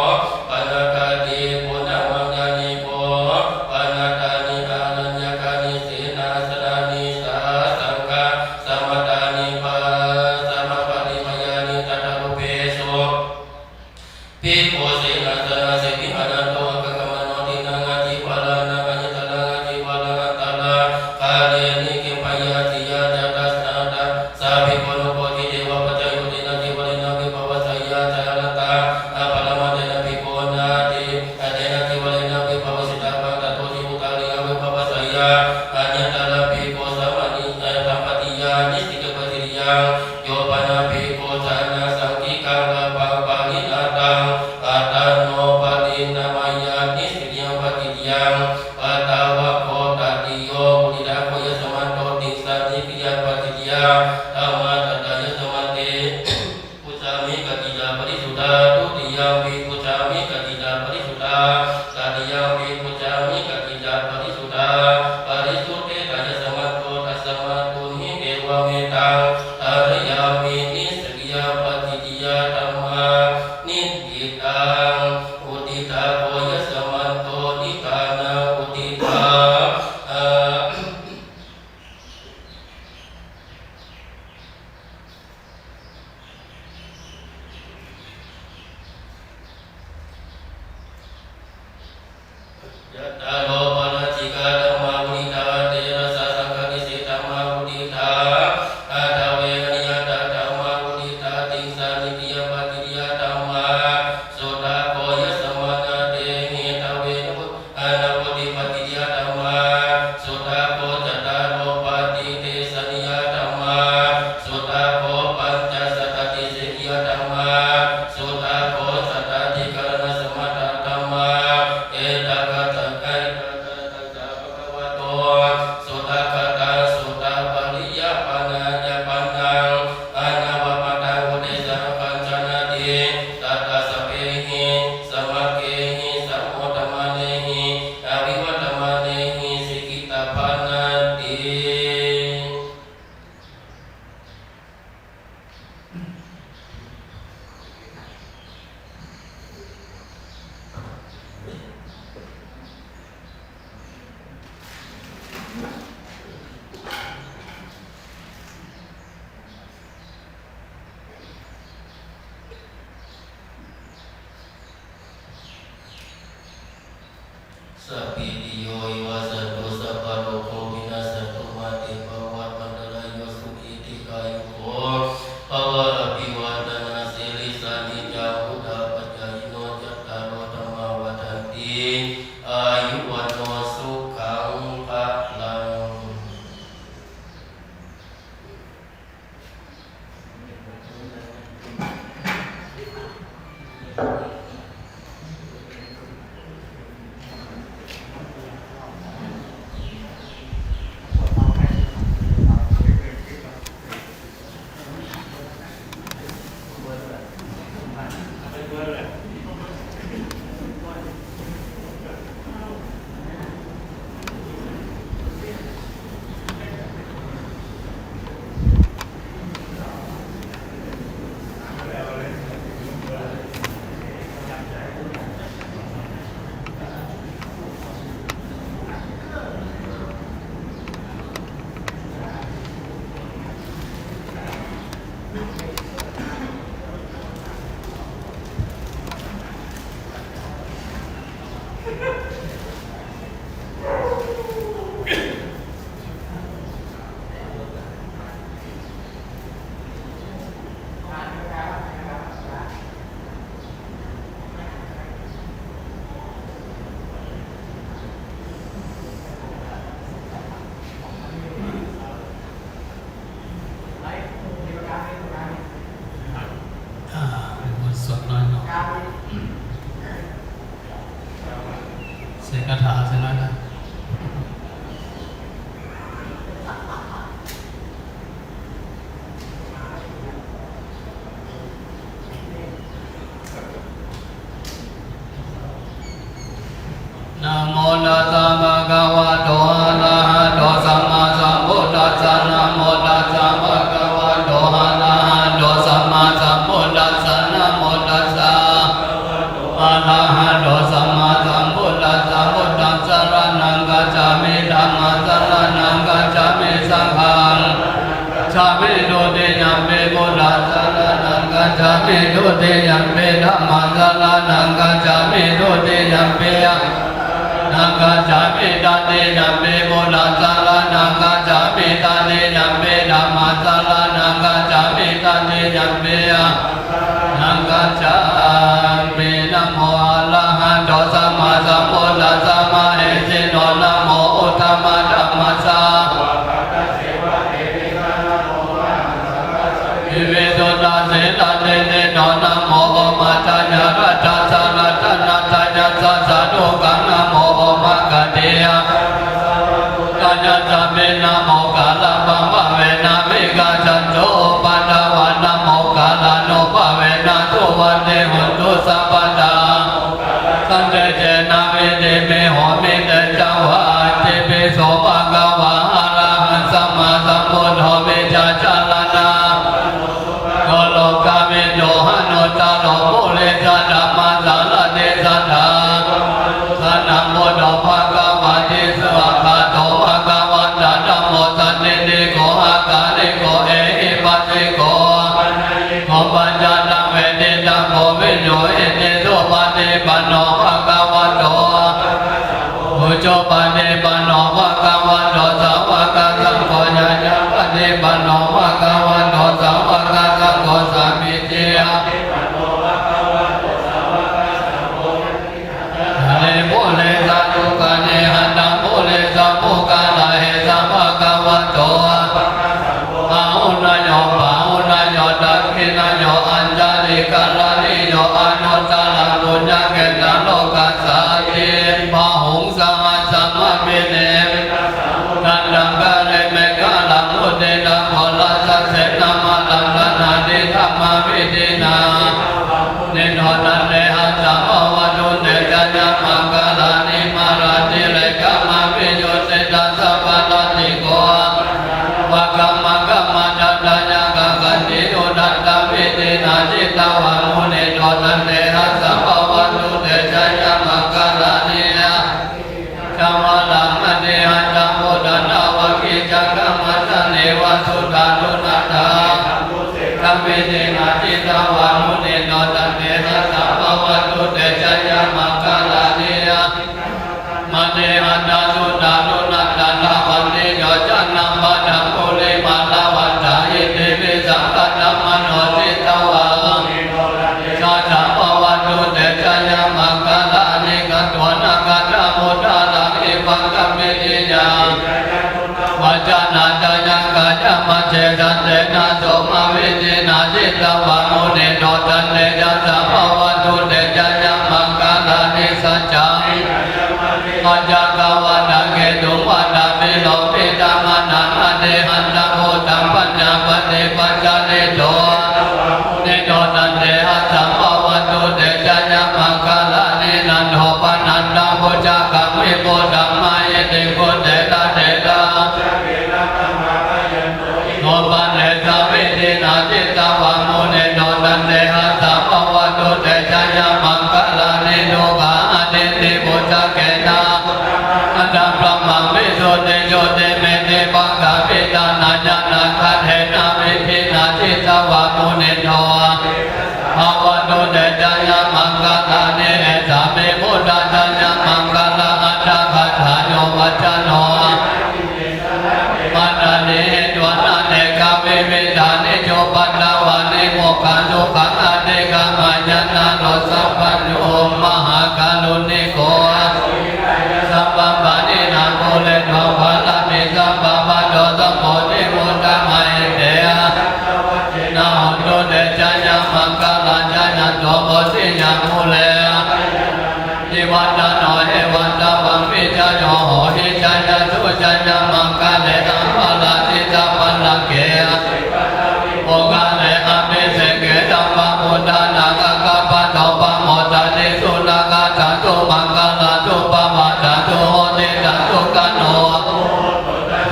pana khattī puṇṇamaññaniko panattāni āraññakāni senāsanāni sahassambhū samattāni pasampādeyya mayā niṭṭhitaṃ rūpesu bhikkhu senāsanāse viharanto ākaṅkhamāno dinnaṃ cīvaraṃ aññataraṃ cīvaraṃ antarākārehi nikkhipeyya. Siyā ca dasasahassā bhikkhū anuppukkuṭi devā pācāyū tena cīvarena abhipāvajjeyya carattā aparamantena bhikkhunā tena cīvarena abhipāvajjitabbaṃ. Tato ci uttariṃ abhipāvajjeyya aññataraṃ bhikkhu sampatiyā nissikkhitaṃ pattitiyaṃ. Yo pana bhikkhu jānaṃ saṅghikaṃ labhaṃ pariṇataṃ attano pariṇāmeyya nissikkhitaṃ pattitiyaṃ. Paṭhavaggo tatiyo uddiṭṭhaggo āyasmanto tiṃsa nissikkhitā pattitiyā dhammā. Tatthāyasmante pucchāmi: Kaccittha parisuddhā dutiyampi pucchāmi: Kaccittha parisuddhā tatiyampi pucchāmi: Kaccittha parisuddhā parisuddhetthāyasmanto? Tasmā tuṇhī evamettaṃ dārayāmi: Nissikkhitā pattitiyā dhammā niṭṭhitaṃ uddiṭṭhaggo āyasmanto niṭṭhānaṃ uddiṭṭhā Cattāro pārājikā dhammā uddiṭṭhā, te rājasaṅghatisse dhammā uddiṭṭhā, aṭṭhavesi aniyatā dhammā uddiṭṭhā, tiṃsa nissikkhitā pattitiyā dhammā. Suddhaggo āyasmā na tehi dvehi anavutthi pattitiyā dhammā. Suddhaggo cattāro paṭidesanīyā dhammā. Suddhaggo pañcasatā nissikkhitā dhammā. Suddhaggo sattādhikaraṇasamattā dhammā. Ettakatha ettakatha ca bhagavato suddhagatāsuddhapariyappāṇāya pāṇāya pāṇānaṃ anavajjatā uddesa ākañchanāti. Tattha sabbehi samaggehi samodamānehi abhivādamānehi sikkhitabbanāti. Sabbītiyo vivajjantu sabbarogo vinassatu mā te bhavatvantarāyo sukhī dīghāyuko bhava. Abhivādanasīlissa niccaṃ vuḍḍhāpacāyino cattāro dhammā vaḍḍhanti āyu vaṇṇo sukhaṃ balaṃ. อ่า เป็นบทสวดน้อยเนาะ เสกคาถาเสร็จแล้วนะ Namo tassa bhagavato arahato sammāsambuddhassa. Namo tassa bhagavato arahato sammāsambuddhassa. Namo tassa arahato sammāsambuddhassa. Buddhaṃ saraṇaṃ gacchāmi. Dhammaṃ saraṇaṃ gacchāmi. Saṅghaṃ gacchāmi. Dutiyampi buddhaṃ saraṇaṃ gacchāmi. Dutiyampi dhammaṃ saraṇaṃ gacchāmi. Dutiyampi dhammaṃ saraṇaṃ gacchāmi. Tatiyampi buddhaṃ saraṇaṃ gacchāmi. Tatiyampi dhammaṃ saraṇaṃ gacchāmi. Tatiyampi saraṇaṃ gacchāmi. Namo arahato sammāsambuddhassa mahesino. Namo uttamadhammassa visuddhasīladiṭṭhino. Namo omātyāraddhassa ratanattayassa sādhukaṃ. Namo omakātīya tayassapi. Namokārappabhāvena vigacchantu upaddavā. Namokārānubhāvena suvatthi hotu sabbadā. Santejena vidhimhi homi tejavā. Itipi so bhagavā arahaṃ sammāsambuddho vijjācaraṇa- -nussūto lokavidū anuttaro purisadammasārathi satthā devamanussānaṃ buddho bhagavāti. Svākkhāto bhagavatā dhammo sandiṭṭhiko akāliko ehipassiko opanayiko paccattaṃ veditabbo viññūhīti. Supaṭipanno bhagavato ujupaṭipanno bhagavato sāvakasaṅgho, ñāyapaṭipanno bhagavato sāvakasaṅgho, sāmīcipaṭipanno bhagavato sāvakasaṅgho, yadidaṃ cattāri purisayugāni aṭṭha purisapuggalā, esa bhagavato sāvakasaṅgho, āhuneyyo pāhuneyyo dakkhiṇeyyo añjalikaraṇīyo anuttaraṃ puññakkhettaṃ lokassāti. Bāhuṃ sahassamabhinimmitasāvudhantaṃ grīmekhalaṃ uditaghorasasenamāraṃ dānādidhammavidhinā jitavā munindo tantejasā pavanadussesayāmaṃ kaṇhāni mārātirekamabhiyujjhitasabbarattiṃ ghorampanāḷavakamakkhamathaddhayakkhaṃ khantīsudantavidhinā jitavā munindo tantejasā pavanadussesayāmaṃ kaṇhāni chandamāraṃ atihatthasudantavaggicakkamasanīva sudāruṇantaṃ vidhinā jitavā munindo tantejasā pavanadussesayāmaṃ kaṇhāni matihatthasudāruṇantaṃ dhāvantiyojanapathaṅgulimālavantaṃ iddhībhisaṅkhatamano jitavā sā pavanadussesayāmaṃ kaṇhāni katvāna kaṭṭhamudaraṃ iva gabbhinīyā vajjānāthayaṃ kāyamajjhe santena somavidhinā jitā Vividhāni cupaddavāni mokkhaṃ sukhaṃ adhigameyya naro sapañño. Mahākāruṇiko sabbapāṇinaṃ pūretvā pāramī sabbā patto sambodhimuttamaṃ. Etena saccavajjena hontu te jayamaṅgalaṃ. Jayanto bodhiyā mūle sakyānaṃ nandivaḍḍhano evaṃ tvaṃ vijayo hohi jayassu jayamaṅgale. Aparājitapallaṅke sīse paṭhavipokkhare abhiseke sabbabuddhānaṃ aggappatto pamodati. Sunakkhattaṃ sumaṅgalaṃ supabhātaṃ suhuṭṭhitaṃ sukhaṇo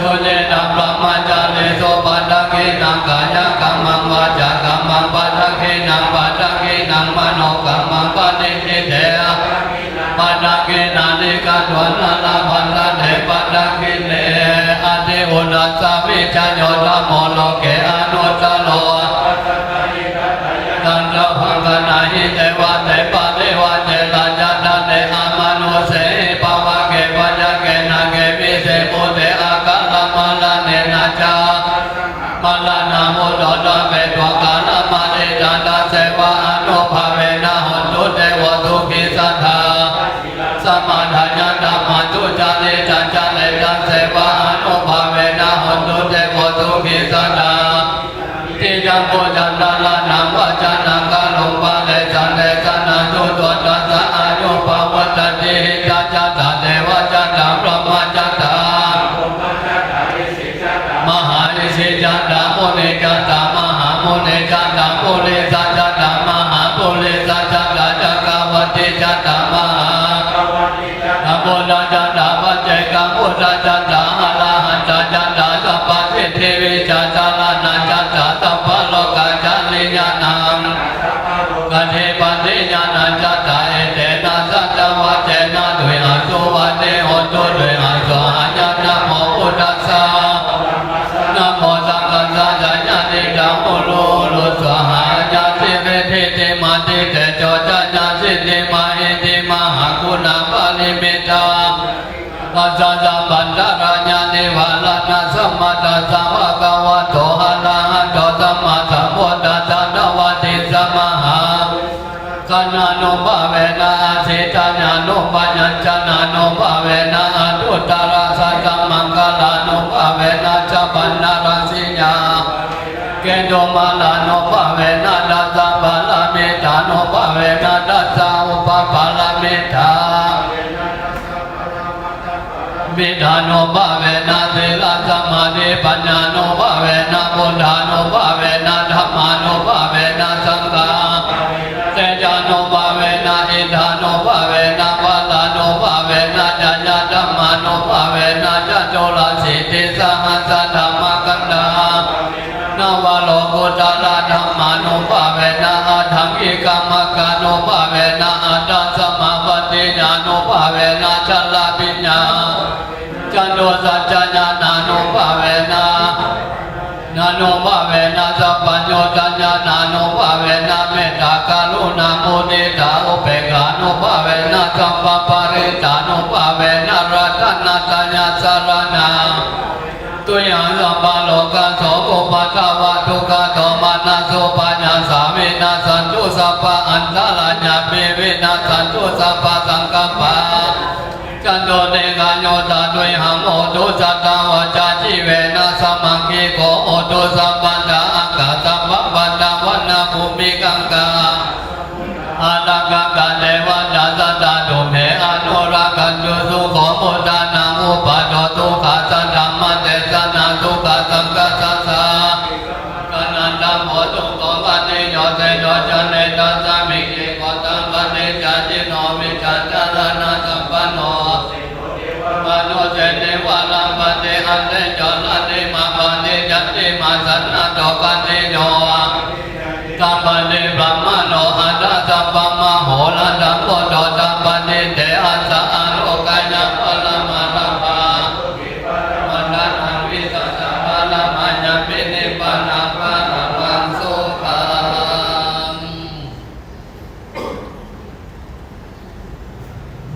sujinaṃ brahmacārisu padakkhiṇaṃ kāyakammaṃ vācākammaṃ padakkhiṇaṃ padakkhiṇaṃ manokammaṃ paṇidhī te padakkhiṇāni katvāna labhantatthe padakkhiṇe. Atthi uṇhissa vijayo dhammo loke anuttaro taṃ sabbaṃ gaṇāhi devate parivajje rājadaṇḍe amanussehi pāvake byagghe nāge vise bhūte akālamaraṇena ca maraṇā mutto ṭhapetvā kālamāritaṃ. Tasseva ānubhāvena hotu devo sukhī sadā. Sīlaṃ samādāya dhammaṃ sucaritaṃ care. Tasseva ānubhāvena hotu devo sukhī sadā. Icchitaṃ pūjaṃ darānaṃ vācanaṃ kāruṃ paresaṃ desanaṃ sutvā tassa āyuṃ pavaḍḍhatīti. Tassa ca devā cattāri brahmā cattāri mahārishī cattāri munī cattāri mahāmunī cattāri purisaṃ cattāri mahāpurisā cattāri cakkavattī cattāri mahācakkavattī cattāri buddhā cattāri paccekabuddhā cattāri arahantā cattāri sabbasiddhivijjācaraṇā cattāri sabbalokacariyañāṇaṃ sabbalokadhipatiyāṇañca cattāri. Etena saccavajjena tuyhaṃ suvatthi hotu tuyhaṃ svāhāya. Namo buddhassa namo saṅghassa jayanidaṃ hulu hulu svāhāya. Siridhitimatitejojaya siddhimahiddhimahāguṇāparimitapuññasampadaṃ dānaṃ dadanti sabbadhammānubhāvena sabbattha. Bhagavato arahato sammāsambuddhassa dvattiṃsamahāpurisalakkhaṇānubhāvena asītyānubyañjanānubhāvena aṭṭhuttarasatamaṅgalānubhāvena chabbaṇṇaraṃsiyā ketumālānubhāvena dasapāramitānubhāvena dasaupapāramitānubhāvena sīlasamādhipaññānubhāvena buddhānubhāvena dhammānubhāvena saṅghā tejānubhāvena iddhānubhāvena balānubhāvena ñāyadhammānubhāvena caturāsītisahassadhammakkhandhā navalokuttaradhammānubhāvena aṭṭhaṅgikamaggānubhāvena aṭṭhasamāpattiyānubhāvena chaḷabhiññā catusaccāñāṇānubhāvena nānubhāvena sampayuttañāṇānubhāvena mettākaruṇāmuditāupekkhānubhāvena sabbaparittānubhāvena ratanattayasaraṇaṃ tuyhaṃ sabbarogasokupaddavadukkhadomanassupāyāsā vinassantu sabbaantarāyāpi vinassantu sabbasaṅkappā ca tuṇhikkhayuttā tuyhaṃ hotu sattavassajīvena samaṅgiko hotu sabbattha aṅgā sabbavātavanabbhūmikaṅgā ārakkhakā devatā sadā tumhe anurakkhantu. Sukho buddhānaṃ uppādo sukhā saddhammadesanā sukhā saṅghassa sāmaggānaṃ dhammo sukho bhānīyo seṭṭho ca netasmiṃ khippo sampaṇṇe ca jino vijjācaraṇasampanno manussena parivaṇṇati. Asejo rattimābhāti candimā sannaddho khattiyo sampati brāhmaṇo atha sabbamahorattaṃ buddho sampatitte. Assa ālokeyya paramā lābhā sukhī paramā dhamā vissāsaparamā ñāti nibbānaparamā sukhaṃ.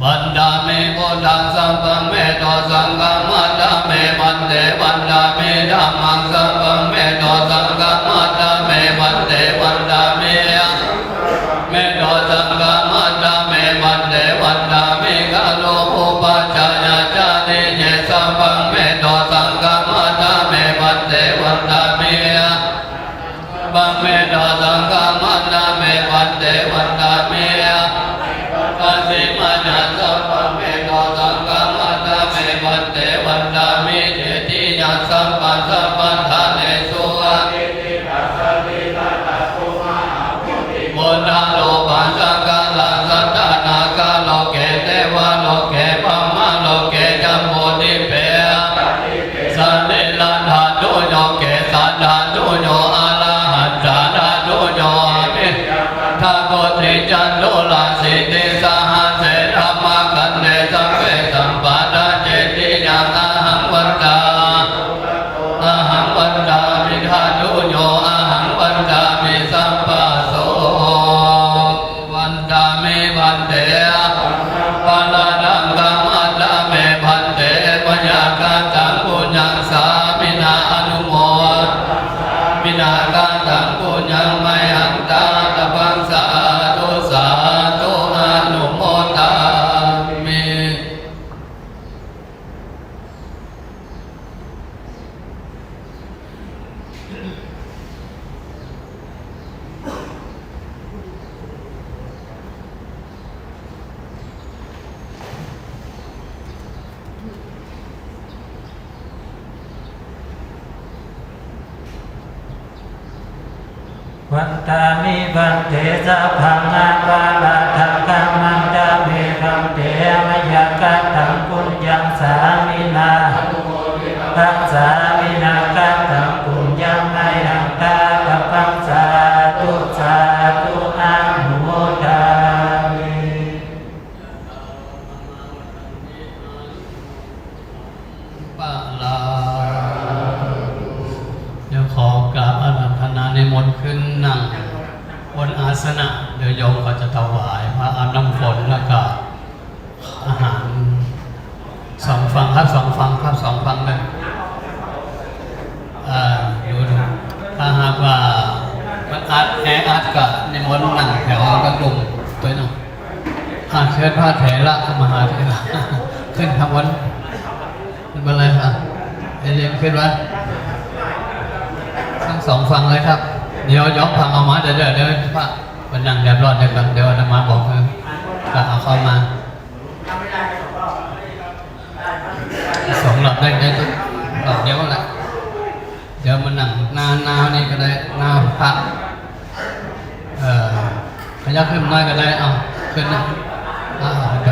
Vandāmi buddhaṃ sabbaṃ me to saṅghaṃ vandāmi bhante vandāmi dhammaṃ sabbaṃ Mettā saṅghamma dāme bhante vandāmi. Mettā saṅghamma dāme bhante vandāmi. Garo upajjhāyācaraye sabbaṃ. Mettā saṅghamma dāme bhante vandāmi. Sabbaṃ. Mettā saṅghamma dāme bhante vandāmi. Dassimāya sabbaṃ. Mettā saṅghamma dāme bhante vandāmi. Cetiya sabba sabbadānesu. Buddharūpaṃ sakalaṃ sadā nāgaloke devaloke brahmaloke jambudīpe sarīradhātuyo kesadhātuyo arahatthadhātuyo abhikkantā koṭicaturāsītisahassadhammakkhandhe sabbe sambuddhā cetiyaṃ ahaṃ vandāmi. Ahaṃ vandāmi dhātuyo ahaṃ vandāmi sabbaso vandāmi bhante. Paṇātaṃ khamatha me bhante mayā kataṃ puññaṃ sāminā anumodetha. Sāminā kataṃ puññaṃ mayhaṃ dātabbaṃ sādhu sādhu anumodāmi. วัตถามิ bhante, sabbaṃ aparādhaṃ khamatha me bhante, mayā kataṃ puññaṃ sāminā anumodetha. Sāminā kataṃ puññaṃ mayhaṃ dātabbaṃ sādhu sādhu anumodāmi. เดี๋ยวขอกราบอาราธนานิมนต์ขึ้นนั่งบนอาสนะ เดี๋ยวโยมก็จะถวายพระอาบน้ำฝนแล้วก็อาหารสองฝั่งครับ สองฝั่งครับ สองฝั่งเลย เอ่อ ดูดู ถ้าหากว่ามันอัด แออัดก็นิมนต์นั่งแถวกระดุมตัวหนึ่ง อ่า เชิญพระเถระมหาเถระ ขึ้นครับวัน ไม่เป็นไรครับ เดี๋ยวเรียนขึ้นวัด ทั้งสองฝั่งเลยครับ เดี๋ยวย้อมฝั่งออกมา เดี๋ยว เดี๋ยว เดี๋ยวพระมันนั่งเรียบร้อยเดี๋ยวก่อน เดี๋ยวอาตมาบอกเออ ก็เอาเข้ามา สองรอบได้ ได้ทุกรอบเดียวแหละ เดี๋ยวมานั่งหน้า หน้านี่ก็ได้ หน้าพระ เอ่อ ขยับขึ้นหน่อยก็ได้ เอา ขึ้นนะ เอา เอา ไป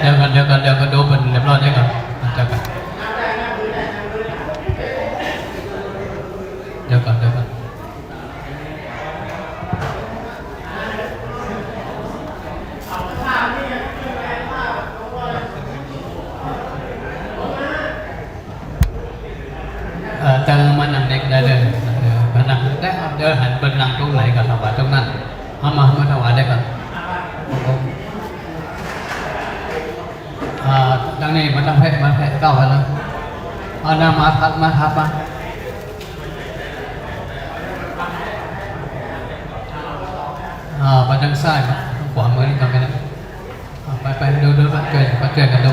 เดี๋ยวก่อน เดี๋ยวก่อน เดี๋ยวก่อน ดูเป็นเรียบร้อย เดี๋ยวก่อน เดี๋ยวก่อน เดี๋ยวก่อน เอ่อ จะมานั่งนี่ได้เลย เออ มานั่งได้ครับ เดี๋ยวหันไปนั่งตรงไหนก็ถวายตรงนั้น เอามา มาถวายได้ก่อน อ่า ทางนี้มาทางเพะ มาเพะเก้าไปแล้ว เอาหน้ามาทับ มาทับมา อ่า ไปทางซ้ายมา ทางขวามือนี่ก่อนก็ได้ อ่า ไป ไป ดู ดู มาช่วย มาช่วยกันดู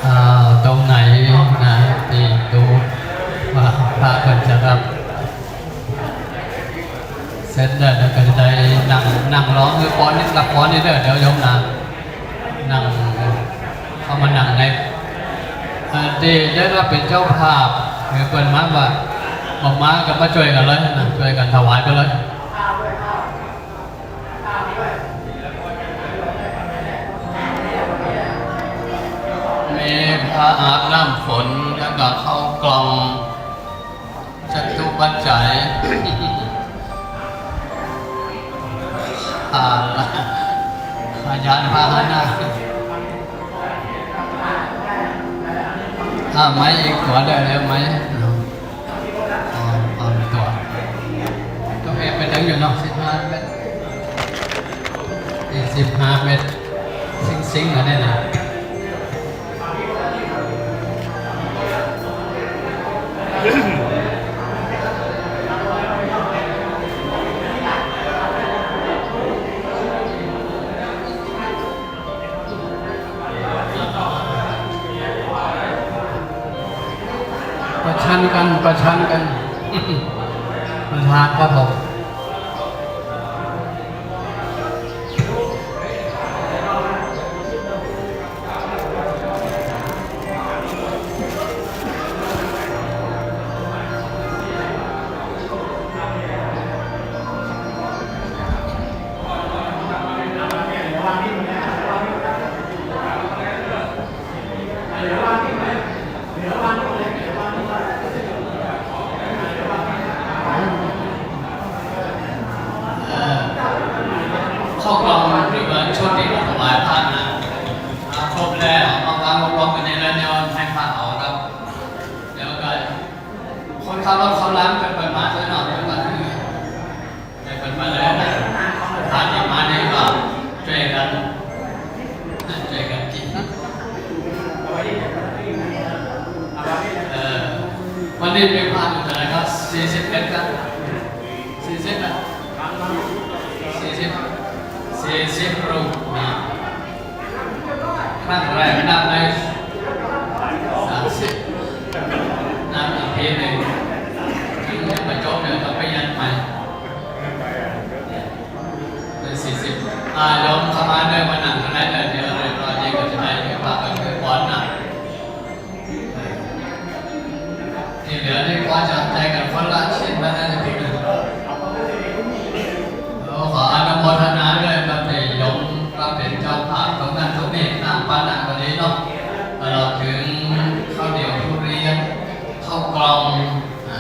อ่า ตรงไหนนะ ที่ดูว่าพระควรจะรับ เสร็จแล้วก็จะได้นั่ง นั่งรอ คือป้อนละครนี่เด้อ เดี๋ยวโยมนะ นั่ง เข้ามานั่งใน เอ่อ ที่ได้รับเป็นเจ้าภาพ คือเปิ้นมาว่า บ่มาก็มาช่วยกันเลยนะ ช่วยกันถวายไปเลย มีพระอาบน้ำฝน แล้วก็ข้าวกล่อง จตุปัจจัย อ่า พยานพาหนะ อ่า ไม้อีกตั๋ວได้แล้วไหม อ๋อ เอาตั๋ว ต้องแอบไปดึงอยู่เนาะ สิบห้าเมตร อีกสิบห้าเมตร สิงห์มาได้นะ ประชันกัน ประชันกัน ประธานครับผม เอ่อ ข้าวกล่องหรือว่าชุดที่ถวายพระนะ เอาครบแล้ว เอาวางรวมๆกันในนั้น เดี๋ยวให้พระเอาครับ เดี๋ยวก็คนขับรถเขาล้างไปเปิดมาซะหน่อย เดี๋ยวก่อน ให้เพิ่นมาเลยนะ ท่านที่มานี่ก็ช่วยกัน ช่วยกันกิน เออ วันนี้เป็นพระอยู่เท่าไหร่ครับ สี่สิบเอ็ดครับ สี่สิบนะ สี่สิบ สี่สิบรูปนะ ครั้งแรกนับได้สามสิบ นับอีกทีหนึ่ง ถึงจะประจบเนี่ยต้องไปยันใหม่ เป็นสี่สิบ อ่า โยมเข้ามาเด้อ มานั่งตรงไหนเด้อ เดี๋ยวเรียบร้อยดีก็จะได้เดี๋ยวพากันไปฟ้อนนะ ที่เหลือนี่ก็จะใจกันคนละชิ้นแล้วนะ ขออนุโมทนาด้วยครับ ที่โยมรับเป็นเจ้าภาพตรงนั้นตรงนี้ น้ำปานะก็ดีเนาะ ตลอดถึงข้าวเหนียวทุเรียน ข้าวกล่อง อ่า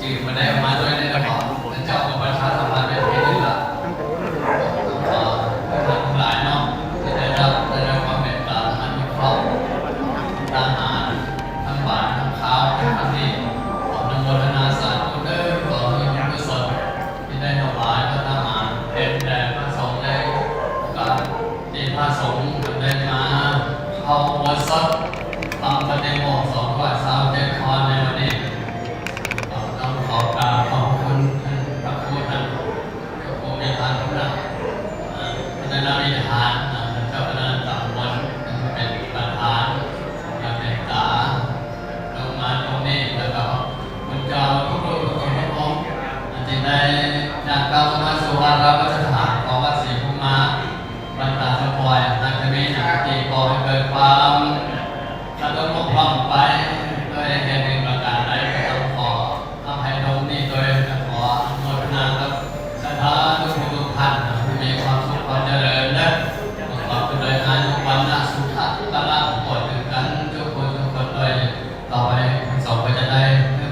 จืดมาได้มาด้วยนะครับ ขอพระเจ้าก็ประทานออกมาเป็นที่เหลือ ขอให้ท่านทั้งหลายเนาะ ที่ได้รับ ได้รับความเมตตาอนุเคราะห์ ทั้งอาหาร ทั้งบาตร ทั้งข้าว ทั้งที่ ขออนุโมทนาสาธุเด้อ ขอให้บุญกุศลที่ได้ถวายพระทหาร เป็นแด่พระสงฆ์ในโอกาสที่พระสงฆ์ได้มาเข้าอุโบสถ ทำปฏิโมกข์สองร้อยสามสิบเจ็ดข้อในวันนี้ ต้องขอกราบขอบพระคุณท่านพระครูท่าน พระครูวิหารพุทธะ อ่า พัฒนาวิหาร อ่า ท่านเจ้าคณะตำบล ท่านเป็นประธาน ท่านเมตตา ลงมาตรงนี้ แล้วก็คุณเจ้าทุกรูปทุกคนทุกองค์ ที่ได้นำกล่าวสมาสู่อาราธนาสถานของวัดศรีภูมิมา วัดตาดสะปอย อาจจะมีหน้าที่ก่อให้เกิดความ กระทบกระทั่งไป ด้วยเหตุหนึ่งประการใดก็ต้องขออภัยตรงนี้โดยขออนุโมทนากับศรัทธาทุกๆท่าน ให้มีความสุขความเจริญนะ ประกอบไปด้วยอายุ วรรณะ สุขะ พละ ทั่วถึงกันทุกคนทุกคนด้วย ต่อไปทั้งสองก็จะได้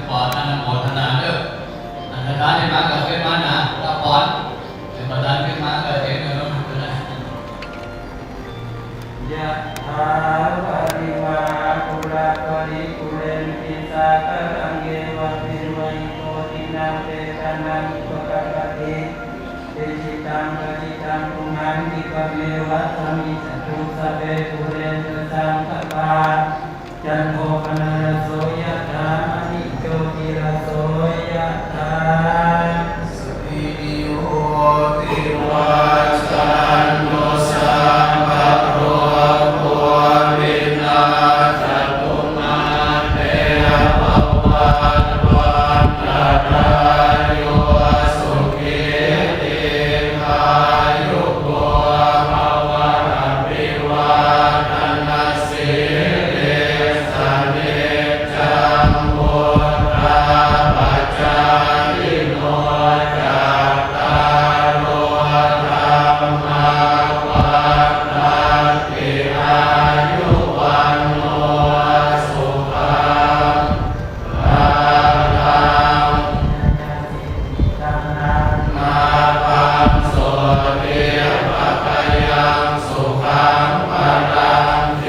ขออนุโมทนาเด้อ ศรัทธาที่มาก็ขึ้นมานะ รับพร หรือบ่ทันขึ้นมาก็เห็นกันแล้วนะ Yathā vārivahā pūrā paripūrenti sāgaraṃ, evameva ito dinnaṃ petānaṃ upakappati. Icchitaṃ patthitaṃ tumhaṃ khippameva samijjhatu, sabbe pūrentu saṅkappā, cando paṇṇaraso yathā, maṇi jotiraso yathā. Sabbītiyo vivajjantu, sabbarogo vinassatu, mā te bhavatvantarāyo, sukhī dīghāyuko bhava. Abhivādanasīlissa niccaṃ vuḍḍhāpacāyino, cattāro dhammā vaḍḍhanti: āyu vaṇṇo sukhaṃ balaṃ. Nāgaṃ sotthi bhāgyaṃ sukhaṃ balaṃ.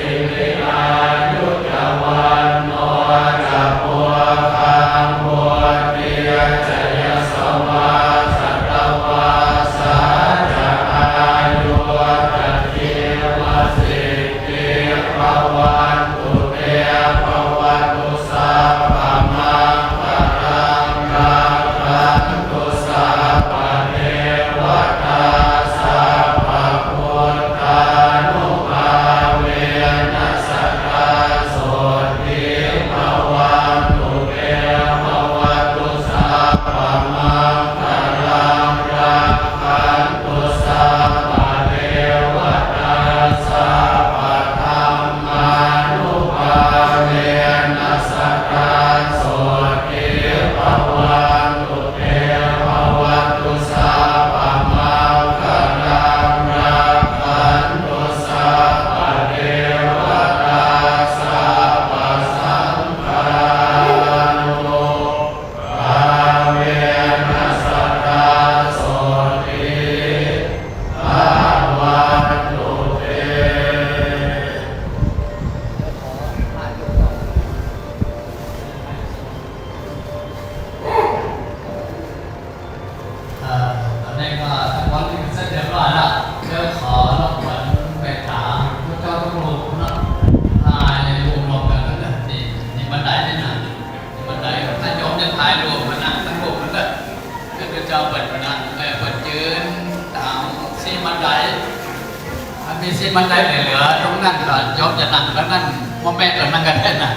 มันได้เหลือตรงนั้นก่อน โยมจะนั่งตรงนั้น โมเมนต์ตรงนั้นก็ได้นะ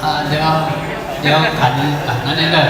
อ่า เดี๋ยว เดี๋ยวขัน ขันนั้นเด้อ